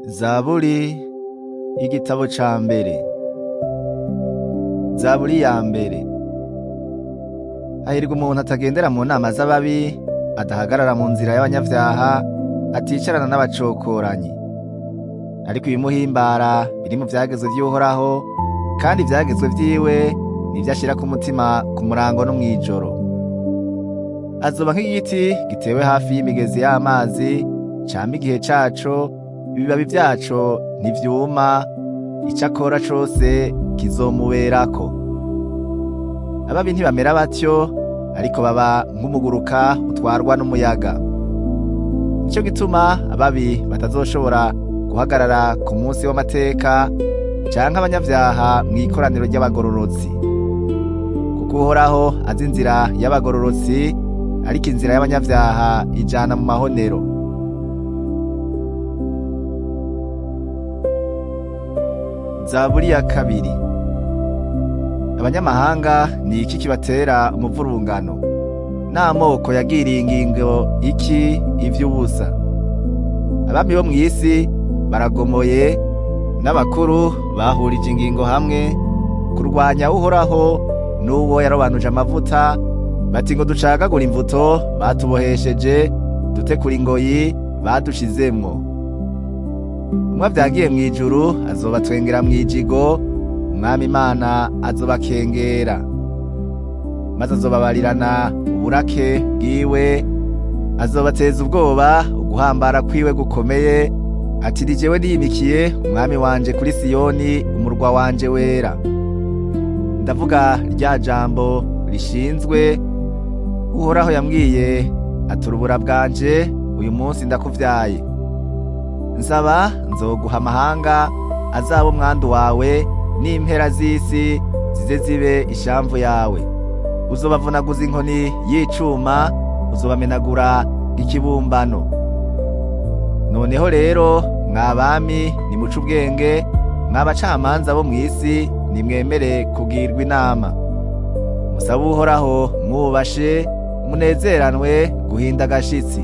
Zaburi y'igitabo ca mbere. Zaburi ya mbere. Hahirwa umuntu atagendera mu nama z'ababi, adahagarara mu nzira y'abanyavyaha, aticarana n'abacokoranyi. Ariko ibimuhimbara biri mu vyagezwe vy'Uhoraho, kandi ivyagezwe vyiwe nivyo ashira ku mutima ku murango no mw'ijoro. Azoba nk'igiti gitewe hafi y'imigezi y'amazi, cama igihe caco, ibibabi vyaco ntivyuma, ico akora cose kizomuberako. Ababi ntibamera batyo, ariko baba nk'umuguruka utwarwa n'umuyaga. Nico gituma ababi batazoshobora guhagarara ku munsi w'amateka, canke abanyavyaha mw'ikoraniro ry'abagororotsi. Kuko Uhoraho azi inzira y'abagororotsi, ariko inzira y'abanyavyaha ijana mu mahonero. Zaburi ya kabiri. Abanyamahanga ni iki kibatera umuvurungano? N'amoko yagiriye ingingo iki ivy'ubusa? Abami bo mw'isi baragomoye, n'abakuru bahurije ingingo hamwe kurwanya Uhoraho n'uwo yarobanuje amavuta, bati ngo ducagagure imvuto batubohesheje, dutekure ingoyi badushizemwo. Umwe avyagiye mw'ijuru azobatwengera mw'ijigo, Umwami Imana azobakengera, maze azobabarirana uburake bwiwe, azobateza ubwoba uguhambara kwiwe gukomeye, ati ni jewe niyimikiye umwami wanje kuri Siyoni, umurwa wanje wera. Ndavuga rya jambo rishinzwe Uhoraho yambwiye, ati urubura bwanje uyu munsi ndakuvyaye. Nsaba nzoguha amahanga azaba umwandu wawe, n'impera z'isi zize zibe ishamvu yawe. Uzobavunaguza inkoni y'icuma, uzobamenagura ikibumbano. Noneho rero mwa bami nimuce ubwenge, mwa bacamanza bo mw'isi nimwemere kugirwa inama. Musabe Uhoraho mwubashe, munezeranwe guhinda agashitsi.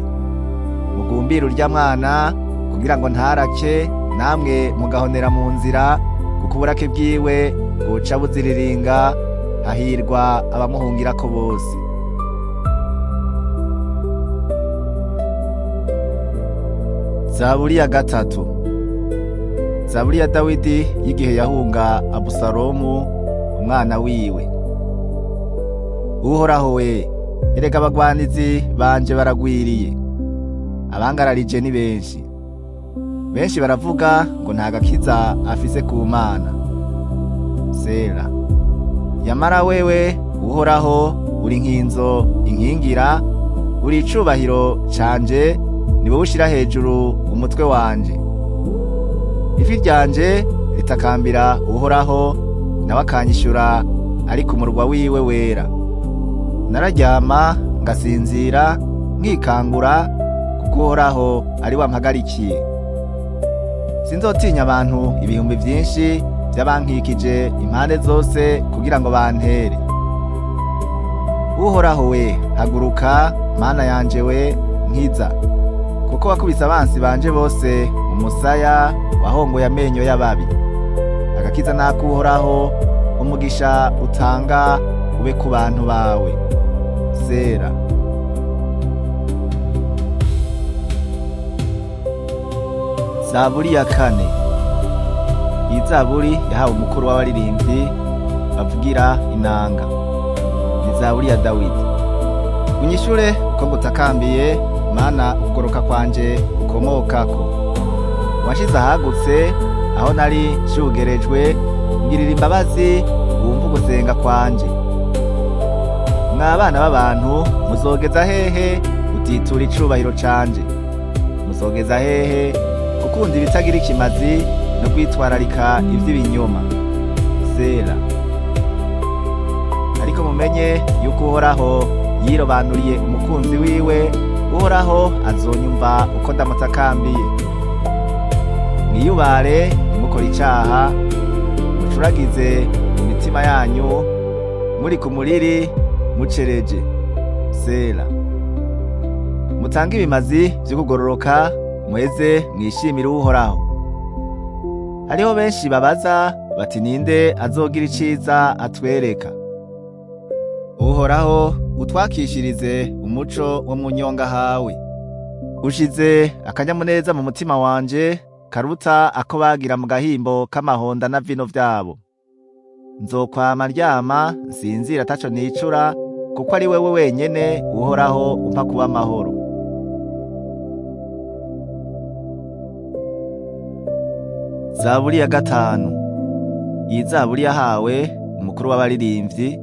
Mugumbire urya mwana kugira ngo ntarake, namwe mugahonera mu nzira, kuko uburake bwiwe bwoca buziriringa. Hahirwa abamuhungirako bose. Zaburi ya gatatu. Zaburi ya Dawidi y'igihe yahunga Abusalomu umwana wiwe. Uhoraho we, erega abagwanizi banje baragwiriye, abangararije ni benshi. Benshi baravuga ngo nta gakiza afise ku Mana. Sera. Yamara wewe Uhoraho uri nkinzo inkingira, uri icubahiro canje, ni wowe ushira hejuru umutwe wanje. Ivi ryanje ritakambira Uhoraho, nawe akanyishura ari ku murwa wiwe wera. Nararyama ngasinzira, nkikangura, kuko Uhoraho ari we ampagarikiye. Sinzotinya abantu ibihumbi vyinshi vy'abankikije impande zose kugira ngo bantere. Uhoraho we, haguruka, Mana yanje we, nkiza, kuko wakubise abansi banje bose mu musaya, wahongoye amenyo y'ababi. Agakiza n'akuhoraho, umugisha utanga ube ku bantu bawe. Sera. Zaburi ya kane. Iyi zaburi yahawe umukuru w'abaririmbyi bavugira inanga. Ni zaburi ya Dawidi. Unyishure uko ngutakambiye, Mana, ukugoroka kwanje gukomokako. Washize ahagutse aho nari nshugerejwe, ngirira imbabazi wumve ugusenga kwanje. Mwa bana b'abantu, muzogeza hehe utitura icubahiro canje? Muzogeza hehe gukunda ibitagira ikimazi no kwitwararika ivy'ibinyoma? Sera. Ariko mumenye yuko Uhoraho yirobanuriye umukunzi wiwe, Uhoraho azonyumva uko ndamutakambiye. Mwiyubare ntimukore icaha, mucuragize mu mitima yanyu, muri ku muriri mucereje. Sera. Mutange ibimazi vyo kugororoka, muheze mwishimire Uhoraho. Hariho benshi babaza bati ninde azogira iciza atwereka? Uhoraho, utwakishirize umuco wo mu nyonga hawe. Ushize akanyamuneza mu mutima wanje karuta ako bagira mu gahimbo k'amahonda na vino vyabo. Nzokwama ndyama nsinzira ataco nicura, kuko ari wewe wenyene Uhoraho umpa kuba amahoro. Zaburi ya 5. Iyi zaburi yahawe umukuru w'abaririmbyi,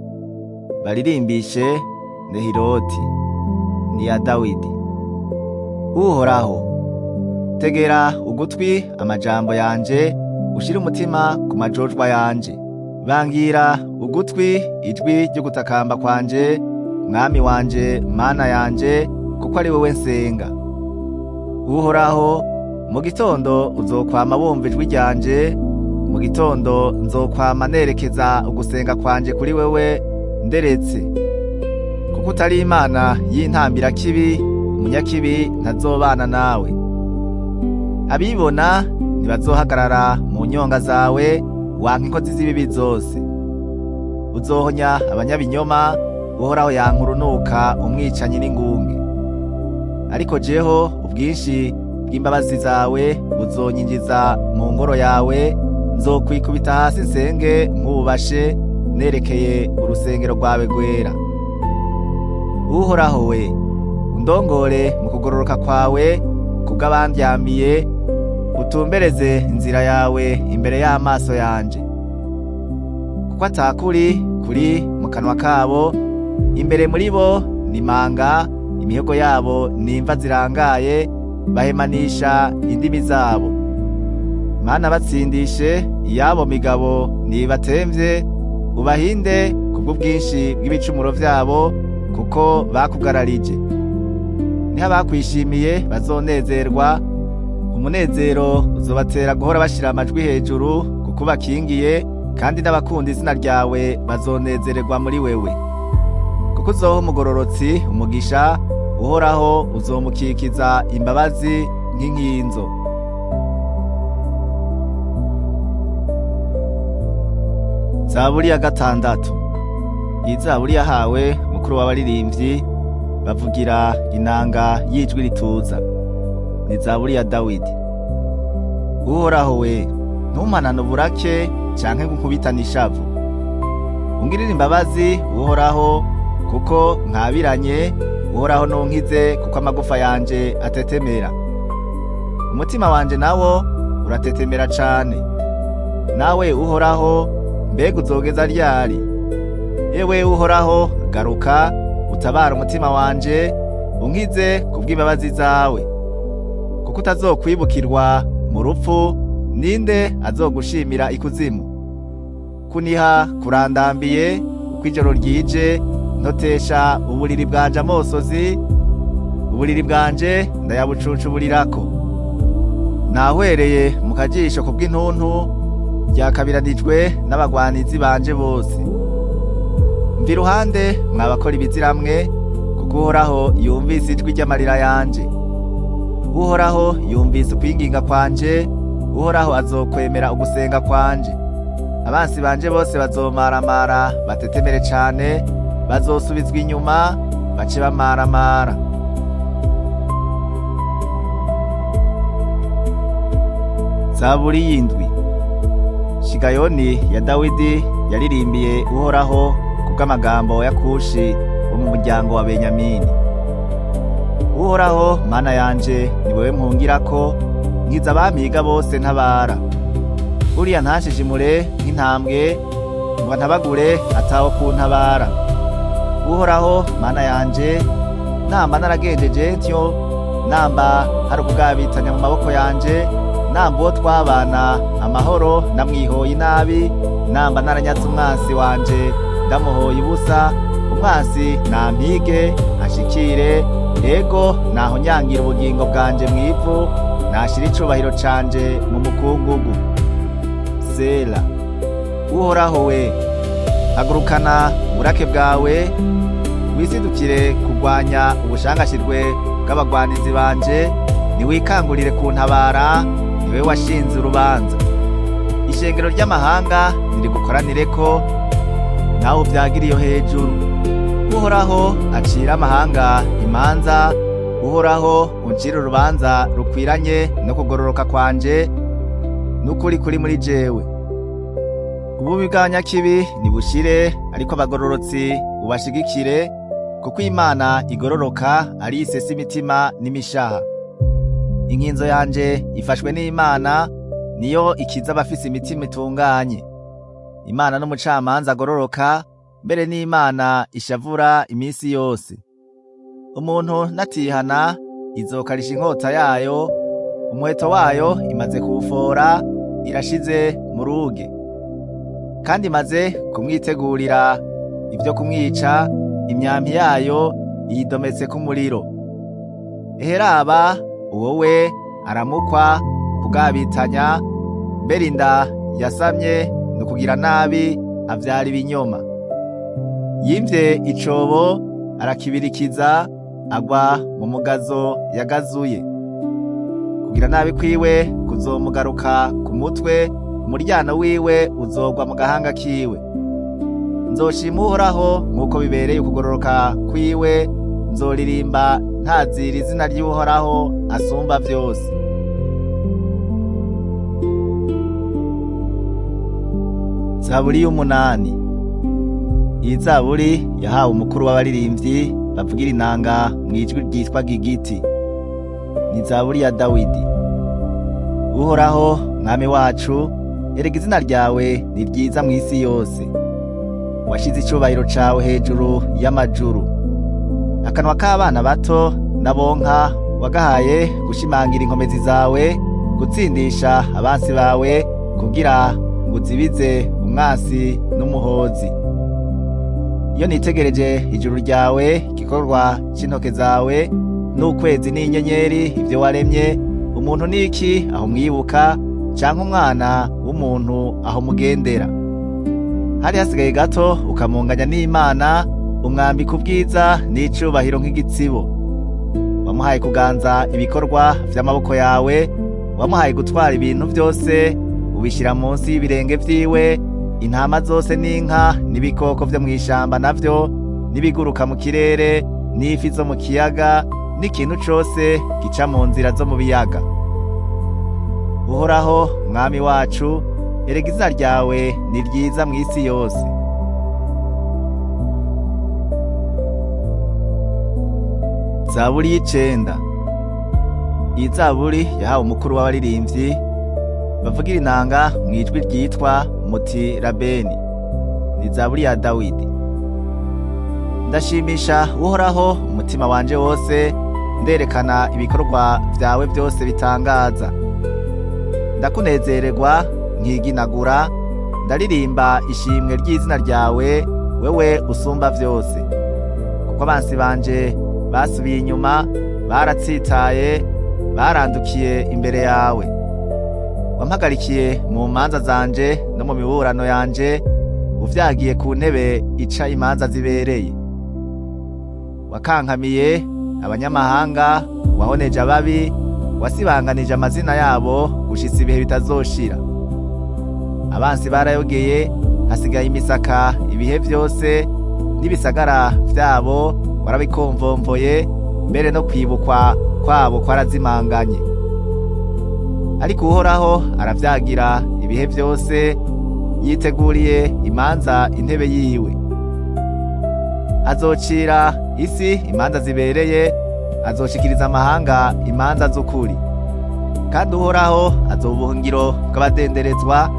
baririmbishe Nehiroti, ni iya Dawidi. Uhoraho, tegera ugutwi amajambo yanje, ushire umutima ku majojwa yanje. Bangira ugutwi ijwi ryo gutakamba kwanje, Mwami wanje, Mana yanje, kuko ari wewe nsenga. Uhoraho, mu gitondo uzokwama wumva ijwi ryanje, mu gitondo nzokwama nerekeza ugusenga kwanje kuri wewe nderetse. Kuko utari Imana y'intambirakibi, umunyakibi ntazobana nawe. Abibona ntibazohagarara mu nyonga zawe, wanka inkozi z'ibibi zose. Uzohonya abanyabinyoma, Uhoraho yankurunuka umwicanyi n'ingunge. Ariko jeho ubwinshi bw'imbabazi zawe buzonyinjiza mu ngoro yawe, nzokwikubita hasi nsenge nkubashe, nerekeye urusengero rwawe rwera. Uhoraho we, undongore mu kugororoka kwawe kubw'abandyamiye, utumbereze inzira yawe imbere y'amaso yanje. Kuko atakuri kuri mu kanwa kabo, imbere muri bo ni manga, imihogo yabo ni imva zirangaye, bahemanisha indimi zabo. Mana, batsindishe iyabo migabo nibatemvye, ubahinde kubw'ubwinshi bw'ibicumuro vyabo, kuko bakugararije. Niho abakwishimiye bazonezerwa, umunezero uzobatera guhora bashira amajwi hejuru, kuko bakingiye, kandi n'abakunda izina ryawe bazonezererwa muri wewe. Kuko uzoha umugororotsi umugisha, Uhoraho uzomukikiza imbabazi nk'inkinzo. Zaburi ya 6. Iyi zaburi yahawe mukuru w'abaririmbyi, bavugira inanga y'ijwi rituza. Ni zaburi ya Dawidi. Uhoraho we, ntumpanane uburake canke nkubitane ishavu. Ungirire imbabazi Uhoraho, kuko nkabiranye. Uhoraho nunkize, kuko amagufa yanje atetemera. Umutima wanje nawo uratetemera cane. Nawe Uhoraho, mbega uzogeza ryari? Ewe Uhoraho, garuka utabara umutima wanje, unkize kubw'imbabazi zawe. Kuko utazokwibukirwa mu rupfu, ninde azogushimira ikuzimu? Kuniha kurandambiye, uko ijoro ryije, ntotesha uburiri bwanje amosozi, uburiri bwanje ndayabucucuburirako. Nahwereye mu kajisho kubw'intuntu, ryakabiranijwe n'abagwanizi banje bose. Mva iruhande mwabakora ibiziramwe, kuko Uhoraho yumvise ijwi ry'amarira yanje. Uhoraho yumvise ukwinginga kwanje, Uhoraho azokwemera ugusenga kwanje. Abansi banje bose bazomaramara batetemere cane, bazosubizwa inyuma bace bamaramara. Zaburi y'indwi. Shigayoni ya Dawidi yaririmbiye Uhoraho kubw'amagambo ya Kushi wo mu muryango wa Benyamini. Uhoraho Mana yanje, ni wewe mpungirako, nkiza abampiga bose ntabara. Uriya ntashishimure nk'intambwe, ngo antabagure ataho kuntabara. Uhoraho Mana yanje, namba naragenjeje ntyo, namba hari ukugabitanya mu maboko yanje, namba uwo twabana amahoro namwihoye inabi, namba naranyatse umwansi wanje ndamuhoye ubusa, umwansi nampige ashikire, ego nahonyangira ubugingo bwanje mw'ivu, nashira icubahiro canje mu mukungugu. Sela. Uhoraho we, hagurukana uburake bwawe, wisidukire kugwanya ubushangashirwe bw'abagwanizi banje, niwikangurire kuntabara, niwe washinze urubanza. Ishengero ry'amahanga nirigukoranireko, nawe uvyagire iyo hejuru. Uhoraho acira amahanga imanza, Uhoraho uncire urubanza rukwiranye no kugororoka kwanje n'ukuri kuri muri jewe. Ububi bw'abanyakibi nibushire, ariko abagororotsi ubashigikire, kuko Imana igororoka ari isesa imitima n'imishaha. Inkinzo yanje ifashwe n'Imana, niyo ikiza abafise imitima itunganye. Imana n'umucamanza agororoka, mbere n'Imana ishavura iminsi yose. Umuntu natihana izokarisha inkota yayo, umuheto wayo imaze kuwufora, irashize mu ruge. Kandi imaze kumwitegurira ibyo kumwica, imyampi yayo iyidometse k'umuriro. Eheraba uwo we aramukwa ukugabitanya, mbere inda yasamye ni ukugira nabi, avyara ibinyoma. Yimvye icobo arakibirikiza, agwa mu mugazo yagazuye. Kugira nabi kwiwe kuzomugaruka ku mutwe, umuryano wiwe uzogwa mu gahanga kiwe. Nzoshima Uhoraho nk'uko bibereye ukugororoka kwiwe, nzoririmba ntazira izina ry'Uhoraho asumba vyose. Zaburi y'umunani. Iyi zaburi yahawe umukuru w'abaririmbyi bavugira inanga mu ijwi ryitwa Gigiti. Ni zaburi ya Dawidi. Uhoraho mwami wacu, erega izina ryawe ni ryiza mu isi yose. Washize icubahiro cawe hejuru y'amajuru. Akanwa k'abana bato n'abonka wagahaye gushimangira inkomezi zawe, gutsindisha abansi bawe, kugira ngo uzibize umwansi n'umuhozi. Iyo nitegereje ijuru ryawe, igikorwa c'intoke zawe, n'ukwezi n'inyenyeri ivyo waremye, umuntu niki aho mwibuka, canke umwana w'umuntu aho mugendera? Hari hasigaye gato ukamunganya n'Imana, umwambika ubwiza n'icubahiro nk'igitsibo. Wamuhaye kuganza ibikorwa vy'amaboko yawe, wamuhaye gutwara ibintu vyose, ubishira munsi y'ibirenge vyiwe, intama zose n'inka n'ibikoko vyo mw'ishamba navyo, n'ibiguruka mu kirere, n'ifi zo mu kiyaga, n'ikintu cose gica mu nzira zo mu biyaga. Uhoraho mwami wacu, erega izina ryawe ni ryiza mw'isi yose. Zaburi y'icenda. Iyi zaburi yahawe umukuru w'abaririmbyi bavugira inanga mu ijwi ryitwa Muti Rabeni. Ni zaburi ya Dawidi. Ndashimisha Uhoraho umutima wanje wose, nderekana ibikorwa vyawe vyose bitangaza. Ndakunezererwa nkiginagura, ndaririmba ishimwe ry'izina ryawe, wewe usumba vyose. Kuko abansi banje basubiye inyuma, baratsitaye, barandukiye imbere yawe. Wampagarikiye mu manza zanje no mu miburano yanje, uvyagiye ku ntebe ica imanza zibereye. Wakankamiye abanyamahanga, wahoneje ababi, wasibanganije amazina yabo gushitsa ibihe bitazoshira. Abansi barayogeye, hasigaye imisaka ibihe vyose, n'ibisagara vyabo warabikomvomvoye, mbere no kwibukwa kwabo kwarazimanganye. Ariko Uhoraho aravyagira ibihe vyose, yiteguriye imanza intebe yiwe. Azocira isi imanza zibereye, azoshikiriza amahanga imanza z'ukuri. Kandi Uhoraho azoba ubuhungiro bw'abadenderezwa,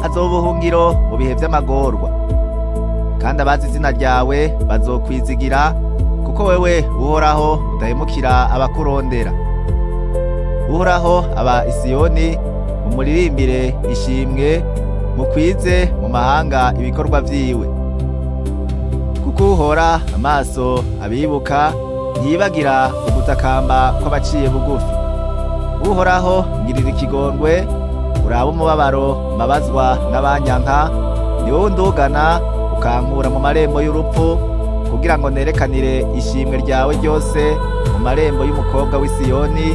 azoba ubuhungiro mu bihe vy'amagorwa. Kandi abazi izina ryawe bazokwizigira, kuko wewe Uhoraho udahemukira abakurondera. Uhoraho aba i Siyoni, mumuririmbire ishimwe, mukwize mu mahanga ibikorwa vyiwe. Kuko uhora amaso abibuka, ntiyibagira ugutakamba kw'abaciye bugufi. Uhoraho ngirira ikigongwe, urabe umubabaro mbabazwa n'abanyanka, ni wowe undugana ukankura mu marembo y'urupfu, kugira ngo nerekanire ishimwe ryawe ryose mu marembo y'umukobwa w'i Siyoni,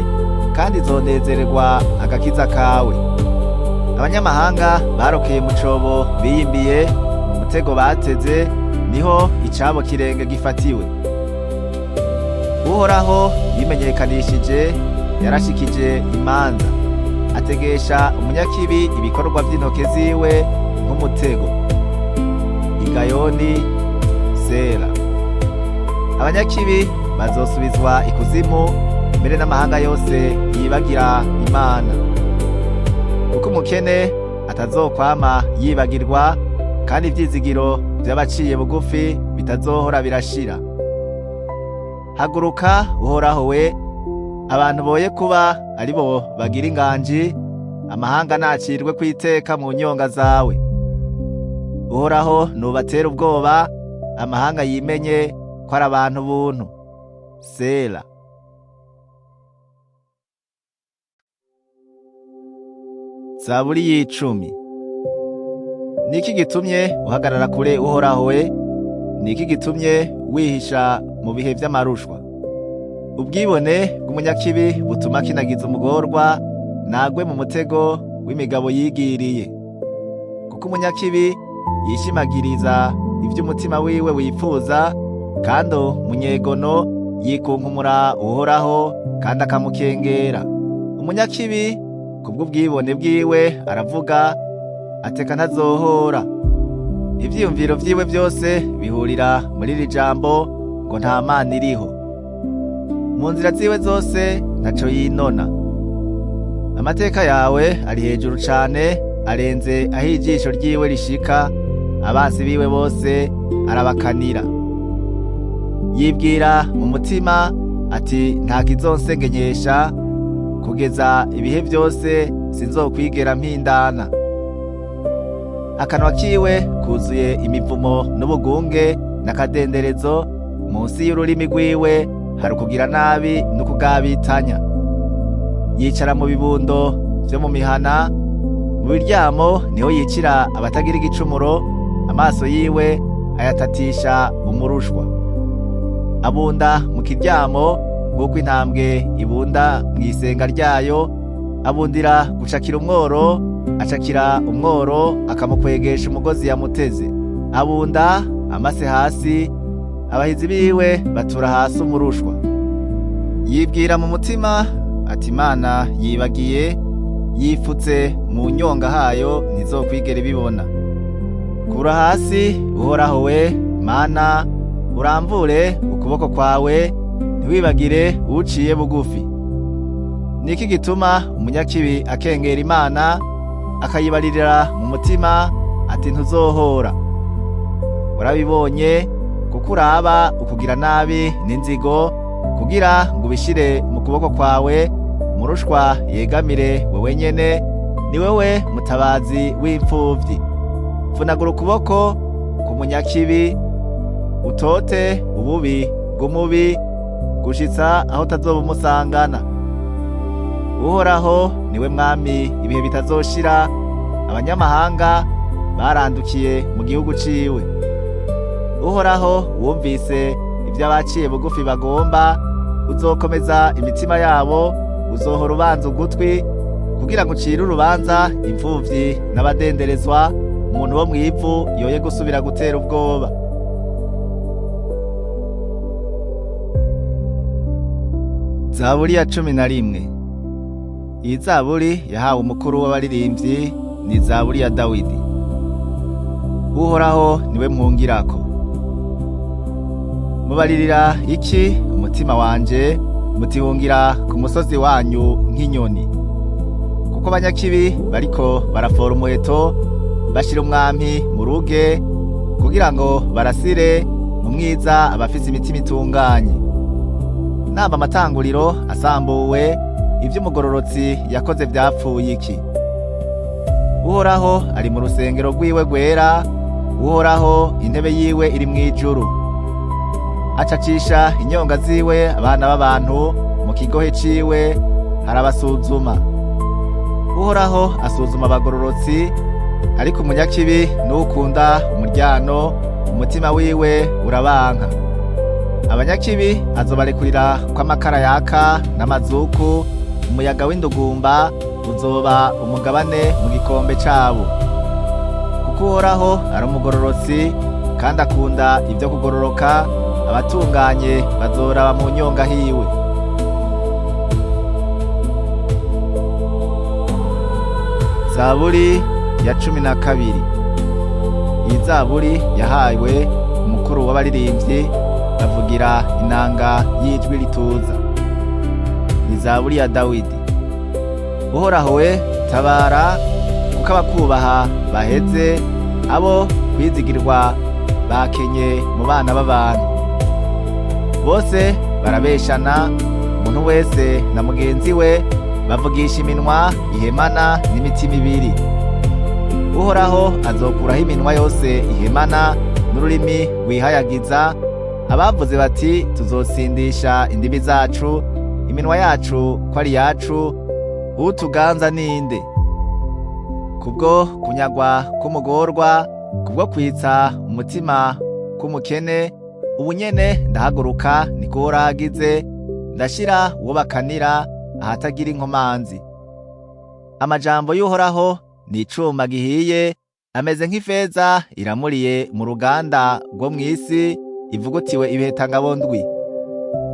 kandi nzonezererwa agakiza kawe. Abanyamahanga barokeye mu cobo biyimbiye, mu mutego bateze niho icabo kirenge gifatiwe. Uhoraho yimenyekanishije, yarashikije imanza, ategesha umunyakibi ibikorwa vy'intoke ziwe nk'umutego. Igayoni Sera. Abanyakibi bazosubizwa ikuzimu, mbere n'amahanga yose yibagira Imana. Kuko umukene atazokwama yibagirwa, kandi ivyizigiro vy'abaciye bugufi bitazohora birashira. Haguruka Uhoraho we, abantu boye kuba aribo bagira inganji, amahanga nacirwe kwiteka mu nyonga zawe. Uhoraho nubatera ubwoba, amahanga yimenye ko ari abantu buntu. Sela. Zaburi y'icumi. Niki gitumye uhagarara kure Uhoraho we? Niki gitumye wihisha mu bihe vy'amarushwa? Ubwibone bw'umunyakibi butuma akinagiza umugorwa, nagwe mu mutego w'imigabo yigiriye. Kuko umunyakibi yishimagiriza ivy'umutima wiwe wifuza, kandi umunyegono yikunkumura Uhoraho kandi akamukengera. Umunyakibi kubw'ubwibone bwiwe aravuga ateka ntazohora. Ivyiyumviro vyiwe vyose bihurira muri iri jambo ngo nta Mana iriho. Mu nzira ziwe zose ntaco yinona. Amateka yawe ari hejuru cane, arenze aho ijisho ryiwe rishika, abansi biwe bose arabakanira. Yibwira mu mutima ati nta kizonsengenyesha, kugeza ibihe byose sinzokwigera mpindana. Akanwa kiwe kuzuye imivumo n'ubugunge n'akadenderezo, munsi y'ururimi rwiwe hari ukugira nabi n'ukugabitanya. Yicara mu bibundo vyo mu mihana, mu biryamo niho yicira abatagira igicumuro, amaso yiwe ayatatisha umurushwa. Abunda mu kiryamo nk'uko intambwe ibunda mw'isenga ryayo, abundira gucakira umworo, acakira umworo akamukwegesha umugozi yamuteze. Abunda amase hasi, abahizi biwe batura hasi umurushwa. Yibwira mu mutima ati Imana yibagiye, yifutse mu nyonga hayo ntizokwigera ibibona. Kura hasi Uhoraho we Mana, uramvure ukuboko kwawe, ntiwibagire uciye bugufi. Niki gituma umunyakibi akengera Imana, akayibaririra mu mutima ati ntuzohora? Warabibonye kuko uraba ukugira nabi n'inzigo, kugira ngo ubishire mu kuboko kwawe, umurushwa yegamire wewe nyene, ni wewe mutabazi w'imfuvyi. Vunagura ukuboko ku munyakibi, utote ububi bw'umubi, gushitsa aho utazoba umusangana. Uhoraho niwe mwami ibihe bitazoshira, abanyamahanga barandukiye mu gihugu ciwe. Uhoraho wumvise ivy'abaciye bugufi bagomba, uzokomeza imitima yabo, uzohora ubanza ugutwi kugira ngo ucire urubanza imfuvyi n'abadenderezwa, umuntu wo mw'ivu yoye gusubira gutera ubwoba. Zaburi ya 11. Iyi zaburi yahawe umukuru w'abaririmbyi, ni zaburi ya Dawidi. Uhoraho niwe mpungirako. Mubaririra iki umutima wanje, mutihungira ku musozi wanyu nk'inyoni? Kuko abanyakibi bariko barafora umuheto, bashira umwampi mu ruge, kugira ngo barasire mu mwiza abafise imitima itunganye. Namba amatanguriro asambuwe, ivy'umugororotsi yakoze vyapfuye iki? Uhoraho ari mu rusengero rwiwe rwera, Uhoraho intebe yiwe iri mw'ijuru. Acacisha inyonga ziwe abana b'abantu, mu kigohe ciwe harabasuzuma. Uhoraho asuzuma abagororotsi, ariko umunyakibi n'ukunda umuryano, umutima wiwe urabanka. Abanyakibi azobarekurira kw'amakara yaka n'amazuku, Umuyaga w'indugumba uzoba umugabane mu gikombe cabo. Kuko Uhoraho ari umugororotsi kandi akunda ibyo kugororoka, abatunganye bazoraba mu nyonga hiwe. Zaburi ya 12. Iyi zaburi yahawe umukuru w'abaririmbyi bavugira inanga y'ijwi rituza. Ni zaburi ya Dawidi. Uhoraho we, tabara, kuko abakubaha baheze, abo kwizigirwa bakenye mu bana b'abantu. Bose barabeshana, umuntu wese na mugenzi we, bavugisha iminwa ihemana n'imitima ibiri. Uhoraho azokuraho iminwa yose ihemana n'ururimi rwihayagiza, abavuze bati tuzotsindisha indimi zacu, iminwa yacu ko ari yacu, utuganza ninde? Kubwo kunyagwa k'umugorwa, kubwo kwitsa umutima k'umukene, ubu nyene ndahaguruka, niko Uhoraho agize, ndashira uwo bakanira ahatagira inkomanzi. Amajambo y'Uhoraho ni icuma gihiye, ameze nk'ifeza iramuriye mu ruganda rwo mw'isi ivugutiwe ibiheta ndwi.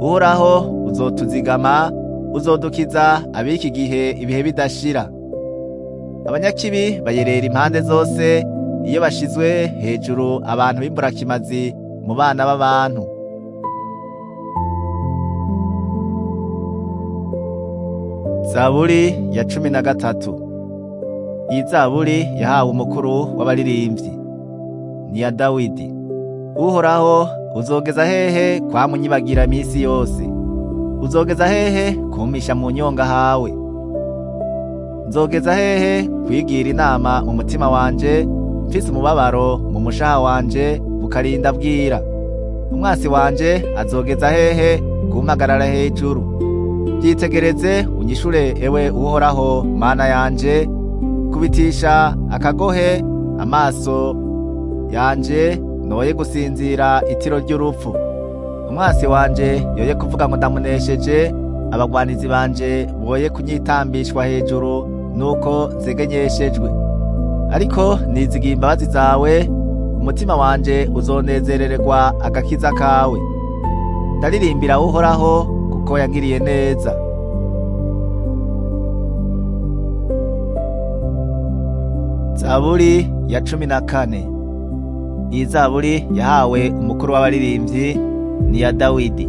Uhoraho uzotuzigama, uzodukiza ab'iki gihe ibihe bidashira. Abanyakibi bayerera impande zose, iyo bashizwe hejuru abantu b'imburakimazi mu bana b'abantu. Zaburi ya 13. Iyi zaburi yahawe umukuru w'abaririmbyi, ni iya Dawidi. Uhoraho, uzogeza hehe kwamunyibagira iminsi yose? Uzogeza hehe kumpisha mu nyonga hawe? Nzogeza hehe kwigira inama mu mutima wanje, mfise umubabaro mu mushaha wanje bukarinda bwira? Umwasi wanje azogeza hehe kumpagarara hejuru? Byitegereze unyishure, ewe Uhoraho Mana yanje, kubitisha akagohe amaso yanje, noye gusinzira itiro ry'urupfu. Umwasi wanje yoye kuvuga ngo ndamunesheje, abagwanizi banje boye kunyitambishwa hejuru nuko nzegenyeshejwe. Ariko nizigiye imbabazi zawe, umutima wanje uzonezerererwa agakiza kawe. Ndaririmbira Uhoraho kuko yangiriye neza. Zaburi ya 14. Iyi zaburi yahawe umukuru w'abaririmbyi, ni iya Dawidi.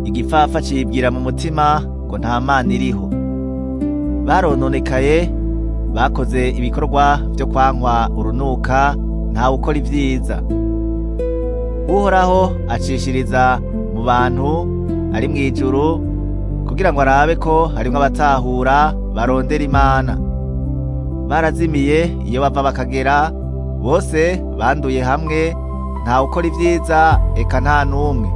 Igipfapfa cibwira mu mutima ngo nta Mana iriho. Barononekaye, bakoze ibikorwa vyo kwankwa urunuka, ntawe ukora ivyiza. Uhoraho acishiriza mu bantu ari mw'ijuru, kugira ngo arabe ko harimwo abatahura barondera Imana. Barazimiye iyo bava bakagera, bose banduye hamwe, ntawe ukora ivyiza, eka nta n'umwe.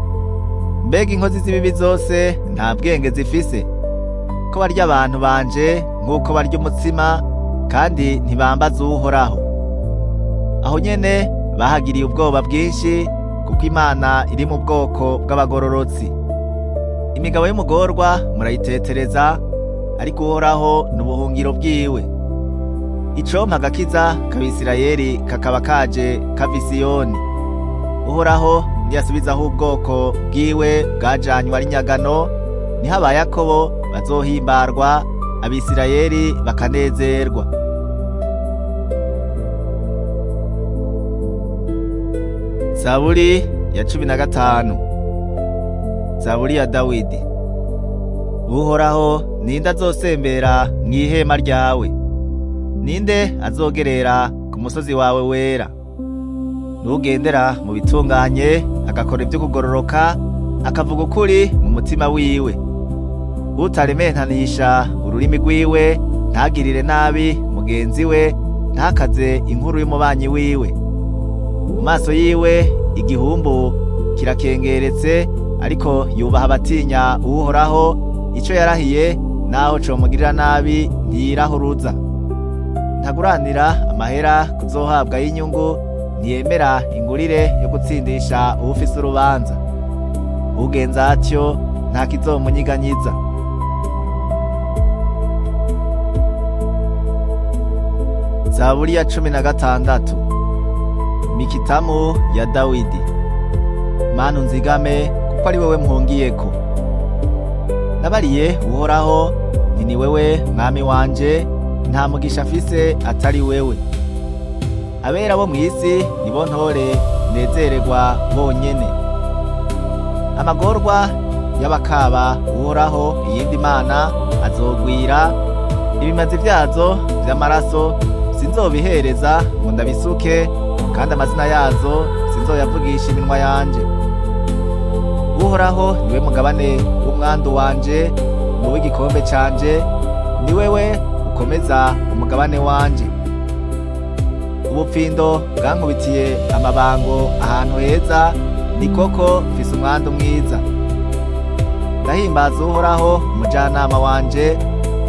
Mbega inkozi z'ibibi zose nta bwenge zifise, ko barya abantu banje nk'uko barya umutsima, kandi ntibambaza Uhoraho. Aho nyene bahagiriye ubwoba bwinshi, kuko Imana iri mu bwoko bw'abagororotsi. Imigabo y'umugorwa murayitetereza, ariko Uhoraho ni ubuhungiro bwiwe. Icompa agakiza k'Abisirayeli kakaba kaje kava i Siyoni. Uhoraho niyasubizaho ubwoko bwiwe bwajanywe ari nyagano, niho aba Yakobo bazohimbarwa, Abisirayeli bakanezerwa. Zaburi ya 15. Zaburi ya Dawidi. Uhoraho, ninde azosembera mw'ihema ryawe? Ninde azogerera ku musozi wawe wera? Nugendera mu bitunganye, agakora ibyo kugororoka, akavuga ukuri mu mutima wiwe, utarementanisha ururimi rwiwe, ntagirire nabi mugenzi we, ntakaze inkuru y'umubanyi wiwe. Mu maso yiwe igihumbu kirakengeretse, ariko yubaha abatinya Uhoraho. Ico yarahiye naho comugirira nabi ntiyirahuruza. Ntaguranira amahera kuzohabwa y'inyungu, ntiyemera ingurire yo gutsindisha uwufise urubanza. Ugenza atyo nta kizomunyiganyiza. Zaburi ya 16. Mikitamu ya Dawidi. Mana unzigame, kuko ari wewe mpungiyeko. Nabariye Uhoraho nti ni wewe mwami wanje, nta mugisha afise atari wewe. Abera bo mw'isi nibo ntore nezererwa bonyene. Amagorwa y'abakaba Uhoraho iyindi mana azogwira, ibimazi vyazo vy'amaraso sinzobihereza ngo ndabisuke, kandi amazina yazo sinzoyavugisha iminwa yanje. Uhoraho niwe mugabane w'umwandu wanje n'uw'igikombe canje, ni wewe ukomeza umugabane wanje. Ubupfindo bwankubitiye amabango ahantu heza, ni koko mfise umwandu mwiza. Ndahimbaza Uhoraho umujanama wanje,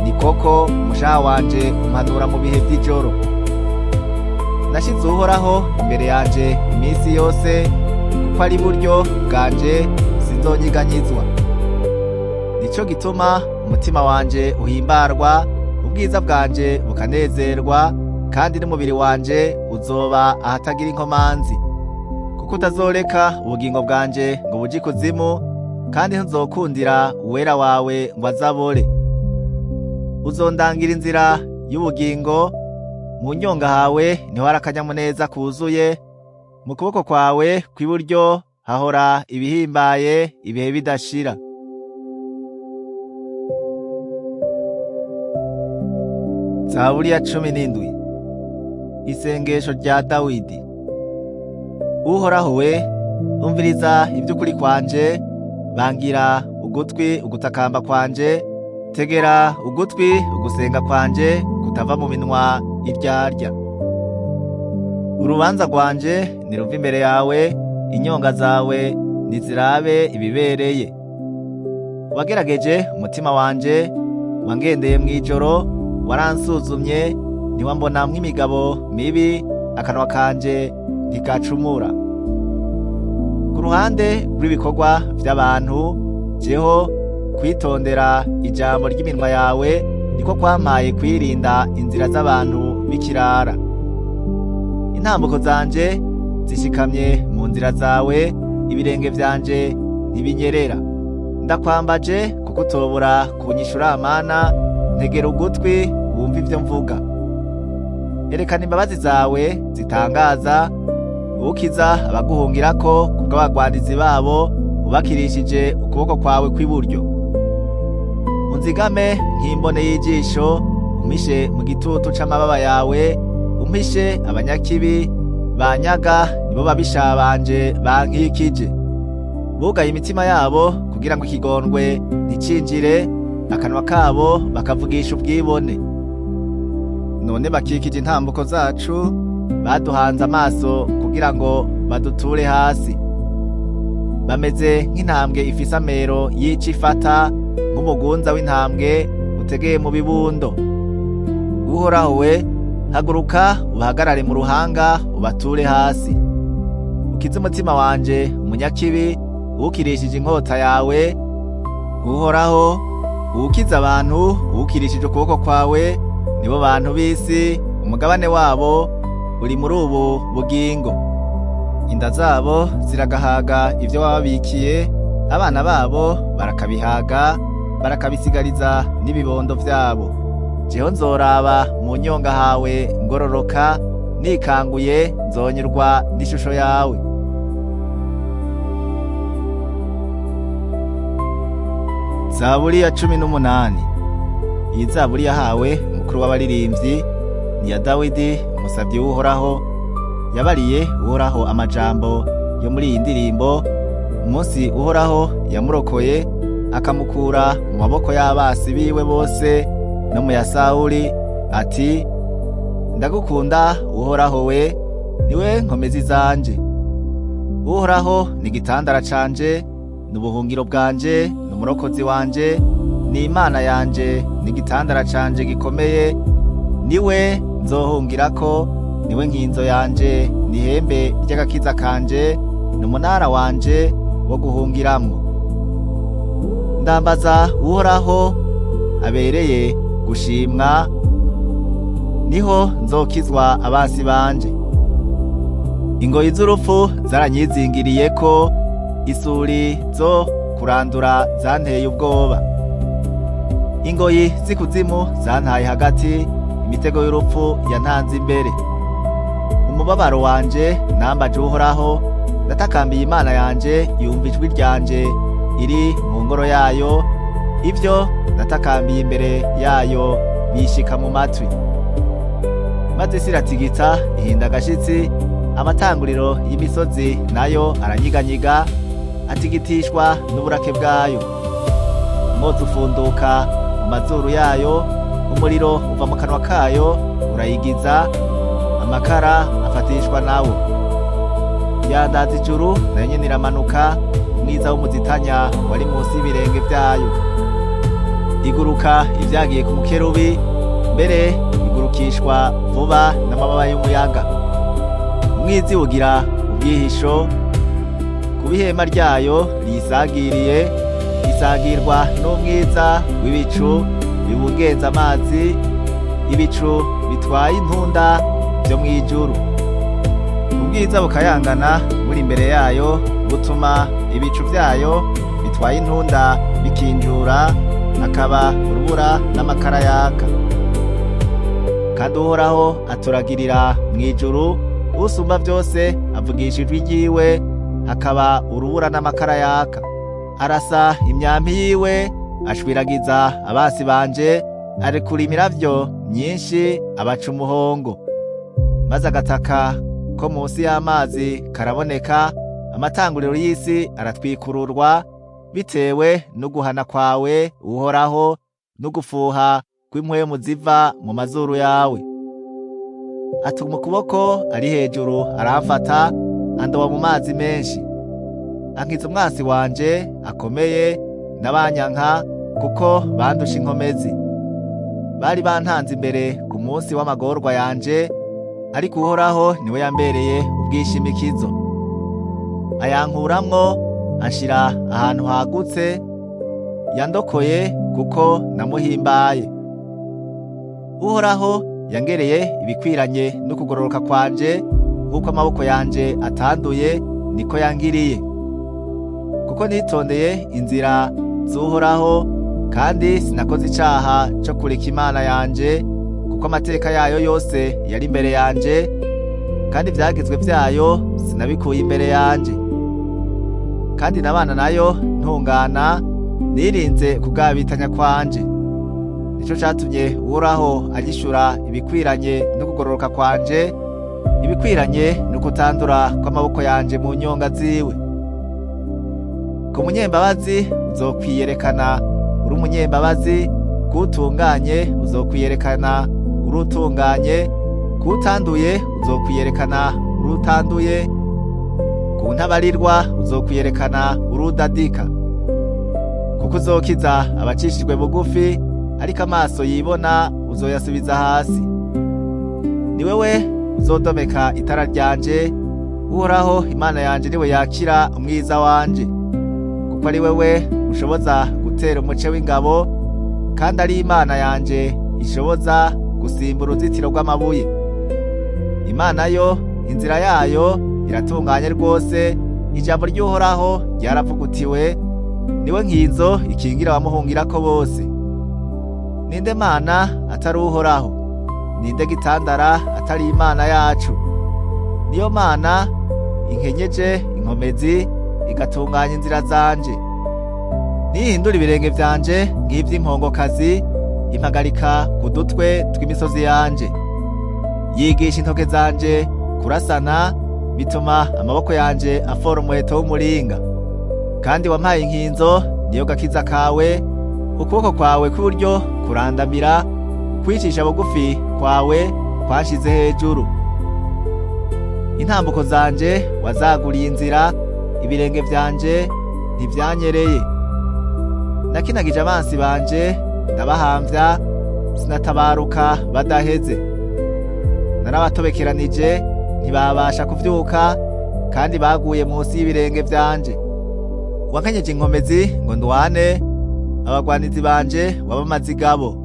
ni koko umushaha wanje umpanura mu bihe vy'ijoro. Nashize Uhoraho imbere yanje iminsi yose, kuko ari buryo bwanje sinzonyiganyizwa. Nico gituma umutima wanje uhimbarwa, ubwiza bwanje bukanezerwa, kandi n'umubiri wanje uzoba ahatagira inkomanzi. Kuko utazoreka ubugingo bwanje ngo buje ikuzimu, kandi ntuzokundira uwera wawe ngo azabore. Uzondangira inzira y'ubugingo, mu nyonga hawe niho hari akanyamuneza kuzuye, mu kuboko kwawe kw'iburyo hahora ibihimbaye ibihe bidashira. Zaburi ya 17. Isengesho rya Dawidi. Uhoraho we, umviriza ivy'ukuri kwanje, bangira ugutwi ugutakamba kwanje, tegera ugutwi ugusenga kwanje kutava mu minwa iryarya. Urubanza rwanje niruva imbere yawe, inyonga zawe nizirabe ibibereye. Wagerageje umutima wanje, wangendeye mw'ijoro, waransuzumye, ntiwambonamwo imigabo mibi, akanwa kanje ntigacumura. Ku ruhande rw'ibikorwa vy'abantu, jeho kwitondera ijambo ry'iminwa yawe niko kwampaye kwirinda inzira z'abantu b'ikirara. Intambuko zanje zishikamye mu nzira zawe, ibirenge vyanje ntibinyerera. Ndakwambaje kuko utobora kunyishura amana, ntegera ugutwi wumva ivyo mvuga. Erekana imbabazi zawe zitangaza, ukiza abaguhungirako kubw'abagwanizi babo, ubakirishije ukuboko kwawe kw'iburyo. Unzigame nk'imbone y'ijisho, umpishe mu gitutu c'amababa yawe, umpishe abanyakibi banyaga, nibo babisha banje bankikije. Bugaye imitima yabo kugira ngo ikigondwe nticinjire, akanwa kabo bakavugisha ubwibone. None bakikije intambuko zacu, baduhanze amaso kugira ngo baduture hasi. Bameze nk'intambwe ifise amero yica ifata, nk'umugunza w'intambwe utegeye mu bibundo. Uhoraho we, haguruka ubahagarare mu ruhanga, ubature hasi. Ukize umutima wanje umunyakibi, uwukirishije inkota yawe. Uhoraho, uwukiza abantu uwukirishije ukuboko kwawe, nibo bantu b'isi, umugabane wabo uri muri ubu bugingo. Inda zabo ziragahaga ivyo wababikiye, abana babo barakabihaga, barakabisigariza n'ibibondo vyabo. Jeho nzoraba mu nyonga hawe ngororoka, nikanguye nzonyurwa n'ishusho yawe. Zaburi ya 18. Iyi zaburi yahawe umukuru w'abaririmbyi, ni ya Dawidi umusavyi w'Uhoraho. Yabariye Uhoraho amajambo yo muri iyi ndirimbo, umunsi Uhoraho yamurokoye akamukura mu maboko y'abasi biwe bose no mu ya Sawuli, ati: Ndagukunda Uhoraho we, niwe nkomezi zanje. Uhoraho ni igitandara canje, ni ubuhungiro bwanje, ni umurokozi wanje, ni Imana yanje, ni igitandara canje gikomeye, niwe nzohungirako, niwe nkinzo yanje, ni ihembe ry'agakiza kanje, ni umunara wanje wo guhungiramwo. Ndambaza Uhoraho abereye gushimwa, Niho nzokizwa abansi banje. Ingoyi z'urupfu zaranyizingiriyeko, isuri zo kurandura zanteye ubwoba. Ingoyi z'ikuzimu zantaye hagati, imitego y'urupfu yantanze imbere. Umubabaro wanje nambaje Uhoraho, ndatakambiye Imana yanje, yumva ijwi ryanje iri mu ngoro yayo, ivyo natakambiye imbere yayo bishika mu matwi. Maze isi iratigita ihinda agashitsi, amatanguriro y'imisozi nayo aranyiganyiga, atigitishwa n'uburake bwayo. Umwotsi ufunduka mu mazuru yayo, umuriro uva mu kanwa kayo urayigiza, amakara afatishwa nawo. Yandaza ijuru, nayo nyene iramanuka, umwiza w'umuzitanya wari munsi y'ibirenge vyayo. Iguruka ivyagiye ku mukerubi, mbere igurukishwa vuba n'amababa y'umuyaga. Umwizi ugira ubwihisho kuba ihema ryayo riyisagiriye, isagirwa n'umwiza w'ibicu bibungenza amazi, ibicu bitwaye intunda vyo mw'ijuru. Ubwiza bukayangana buri imbere yayo, butuma ibicu vyayo bitwaye intunda bikinjura, hakaba urubura n'amakara yaka. Kandi Uhoraho aturagirira mw'ijuru, Usumba vyose avugisha ijwi ryiwe, hakaba urubura n'amakara yaka. Arasa imyampi yiwe, ashwiragiza abasi banje, arekura imiravyo myinshi, abaca umuhongo. Maze agataka ko munsi y'amazi karaboneka, amatanguriro y'isi aratwikururwa, bitewe n'uguhana kwawe Uhoraho, n'ugufuha kw'impwemu ziva mu mazuru yawe. Atuma ukuboko ari hejuru aramfata, andoba mu mazi menshi. Ankiza umwansi wanje akomeye n'abanyanka, kuko bandusha inkomezi. Bari bantanze imbere ku munsi w'amagorwa yanje, ariko Uhoraho niwe yambereye ubwishimikizo. Ayankuramwo anshira ahantu hagutse, yandokoye kuko namuhimbaye. Uhoraho yangereye ibikwiranye n'ukugororoka kwanje, nk'uko amaboko yanje atanduye niko yangiriye. Kuko nitondeye inzira z'Uhoraho, kandi sinakoze icaha co kureka Imana yanje, kuko amateka yayo yose yari imbere yanje, kandi ivyagizwe vyayo sinabikuye imbere yanje. Kandi nabana nayo ntungana, nirinze kugabitanya kwanje. Nico catumye Uhoraho agishura ibikwiranye n'ukugororoka kwanje, ibikwiranye n'ukutandura kw'amaboko yanje mu nyonga ziwe. Ku munyembabazi uzokwiyerekana uri umunyembabazi, kutunganye uzokwiyerekana uri utunganye, kutanduye uzokwiyerekana uri utanduye, ku ntabarirwa uzokwiyerekana uri udadika. Kuko uzokiza abacishijwe bugufi, ariko amaso yibona uzoyasubiza hasi. Ni wewe uzodomeka itara ryanje, Uhoraho Imana yanje niwe yakira umwiza wanje. Kuko ari wewe ushoboza gutera umuce w'ingabo, kandi ari Imana yanje ishoboza gusimba uruzitiro rw'amabuye. Imana yo inzira yayo iratunganye rwose, ijambo ry'Uhoraho ryaravugutiwe, niwe nkinzo ikingira abamuhungirako bose. Ninde Mana atari Uhoraho? Ninde gitandara atari Imana yacu? Niyo Mana inkenyeje inkomezi, igatunganya inzira zanje. Nihindura ibirenge vyanje nk'ivy'impongokazi, impagarika ku dutwe tw'imisozi yanje. Yigisha intoke zanje kurasana, bituma amaboko yanje afora umuheto w'umuringa. Kandi wampaye inkinzo, niyo gakiza kawe, ukuboko kwawe kw'iburyo kurandamira, ukwicisha bugufi kwawe kwanshize hejuru. Intambuko zanje wazaguriye inzira, ibirenge vyanje ntivyanyereye. Nakinagije abansi banje ndabahamvya, sinatabaruka badaheze. Narabatobekeranije ntibabasha kuvyuka, kandi baguye munsi y'ibirenge vyanje. Wankenyeje inkomezi ngo ndwane, abagwanizi banje wabamaze igabo.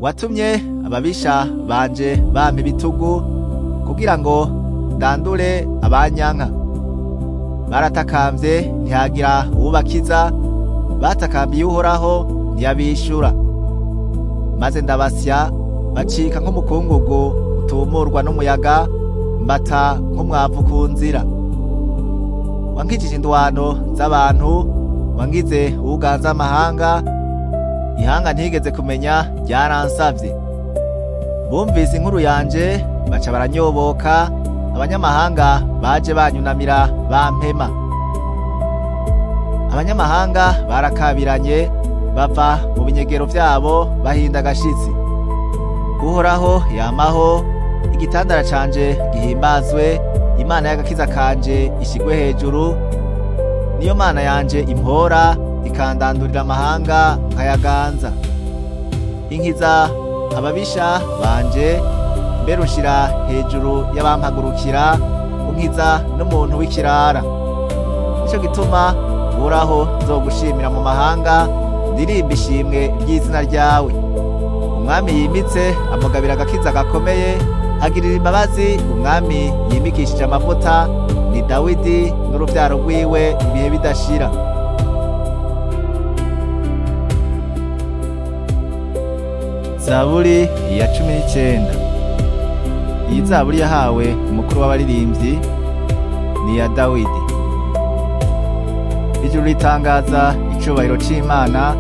Watumye ababisha banje bampa ibitugu kugira ngo ndandure abanyanka. Baratakambye ntihagira uwubakiza, batakambiye Uhoraho ntiyabishura. Maze ndabasya bacika nk'umukungugu utumurwa n'umuyaga, mbata nk'umwavu ku nzira. Wankijije indwano z'abantu, wangize uwuganza amahanga, ihanga ntigeze kumenya ryaransavye. Bumvise inkuru yanje baca baranyoboka, abanyamahanga baje banyunamira bampema. Abanyamahanga barakabiranye bava mu binyegero vyabo bahinda agashitsi. Uhoraho yamaho, igitandara canje gihimbazwe, Imana y'agakiza kanje ishigwe hejuru, niyo Mana yanje impora ikandandurira amahanga nkayaganza. Inkiza ababisha banje, mbere unshira hejuru y'abampagurukira, unkiza n'umuntu w'ikirara. Nico gituma Uhoraho nzogushimira mu mahanga, ndirimba ishimwe ry'izina ryawe. Umwami yimitse amugabira agakiza gakomeye, agirira imbabazi umwami yimikishije amavuta, ni Dawidi n'uruvyaro rwiwe ibihe bidashira. Zaburi ya 19. Iyi zaburi yahawe umukuru w'abaririmbyi, ni iya Dawidi. Ijuru ritangaza icubahiro c'Imana,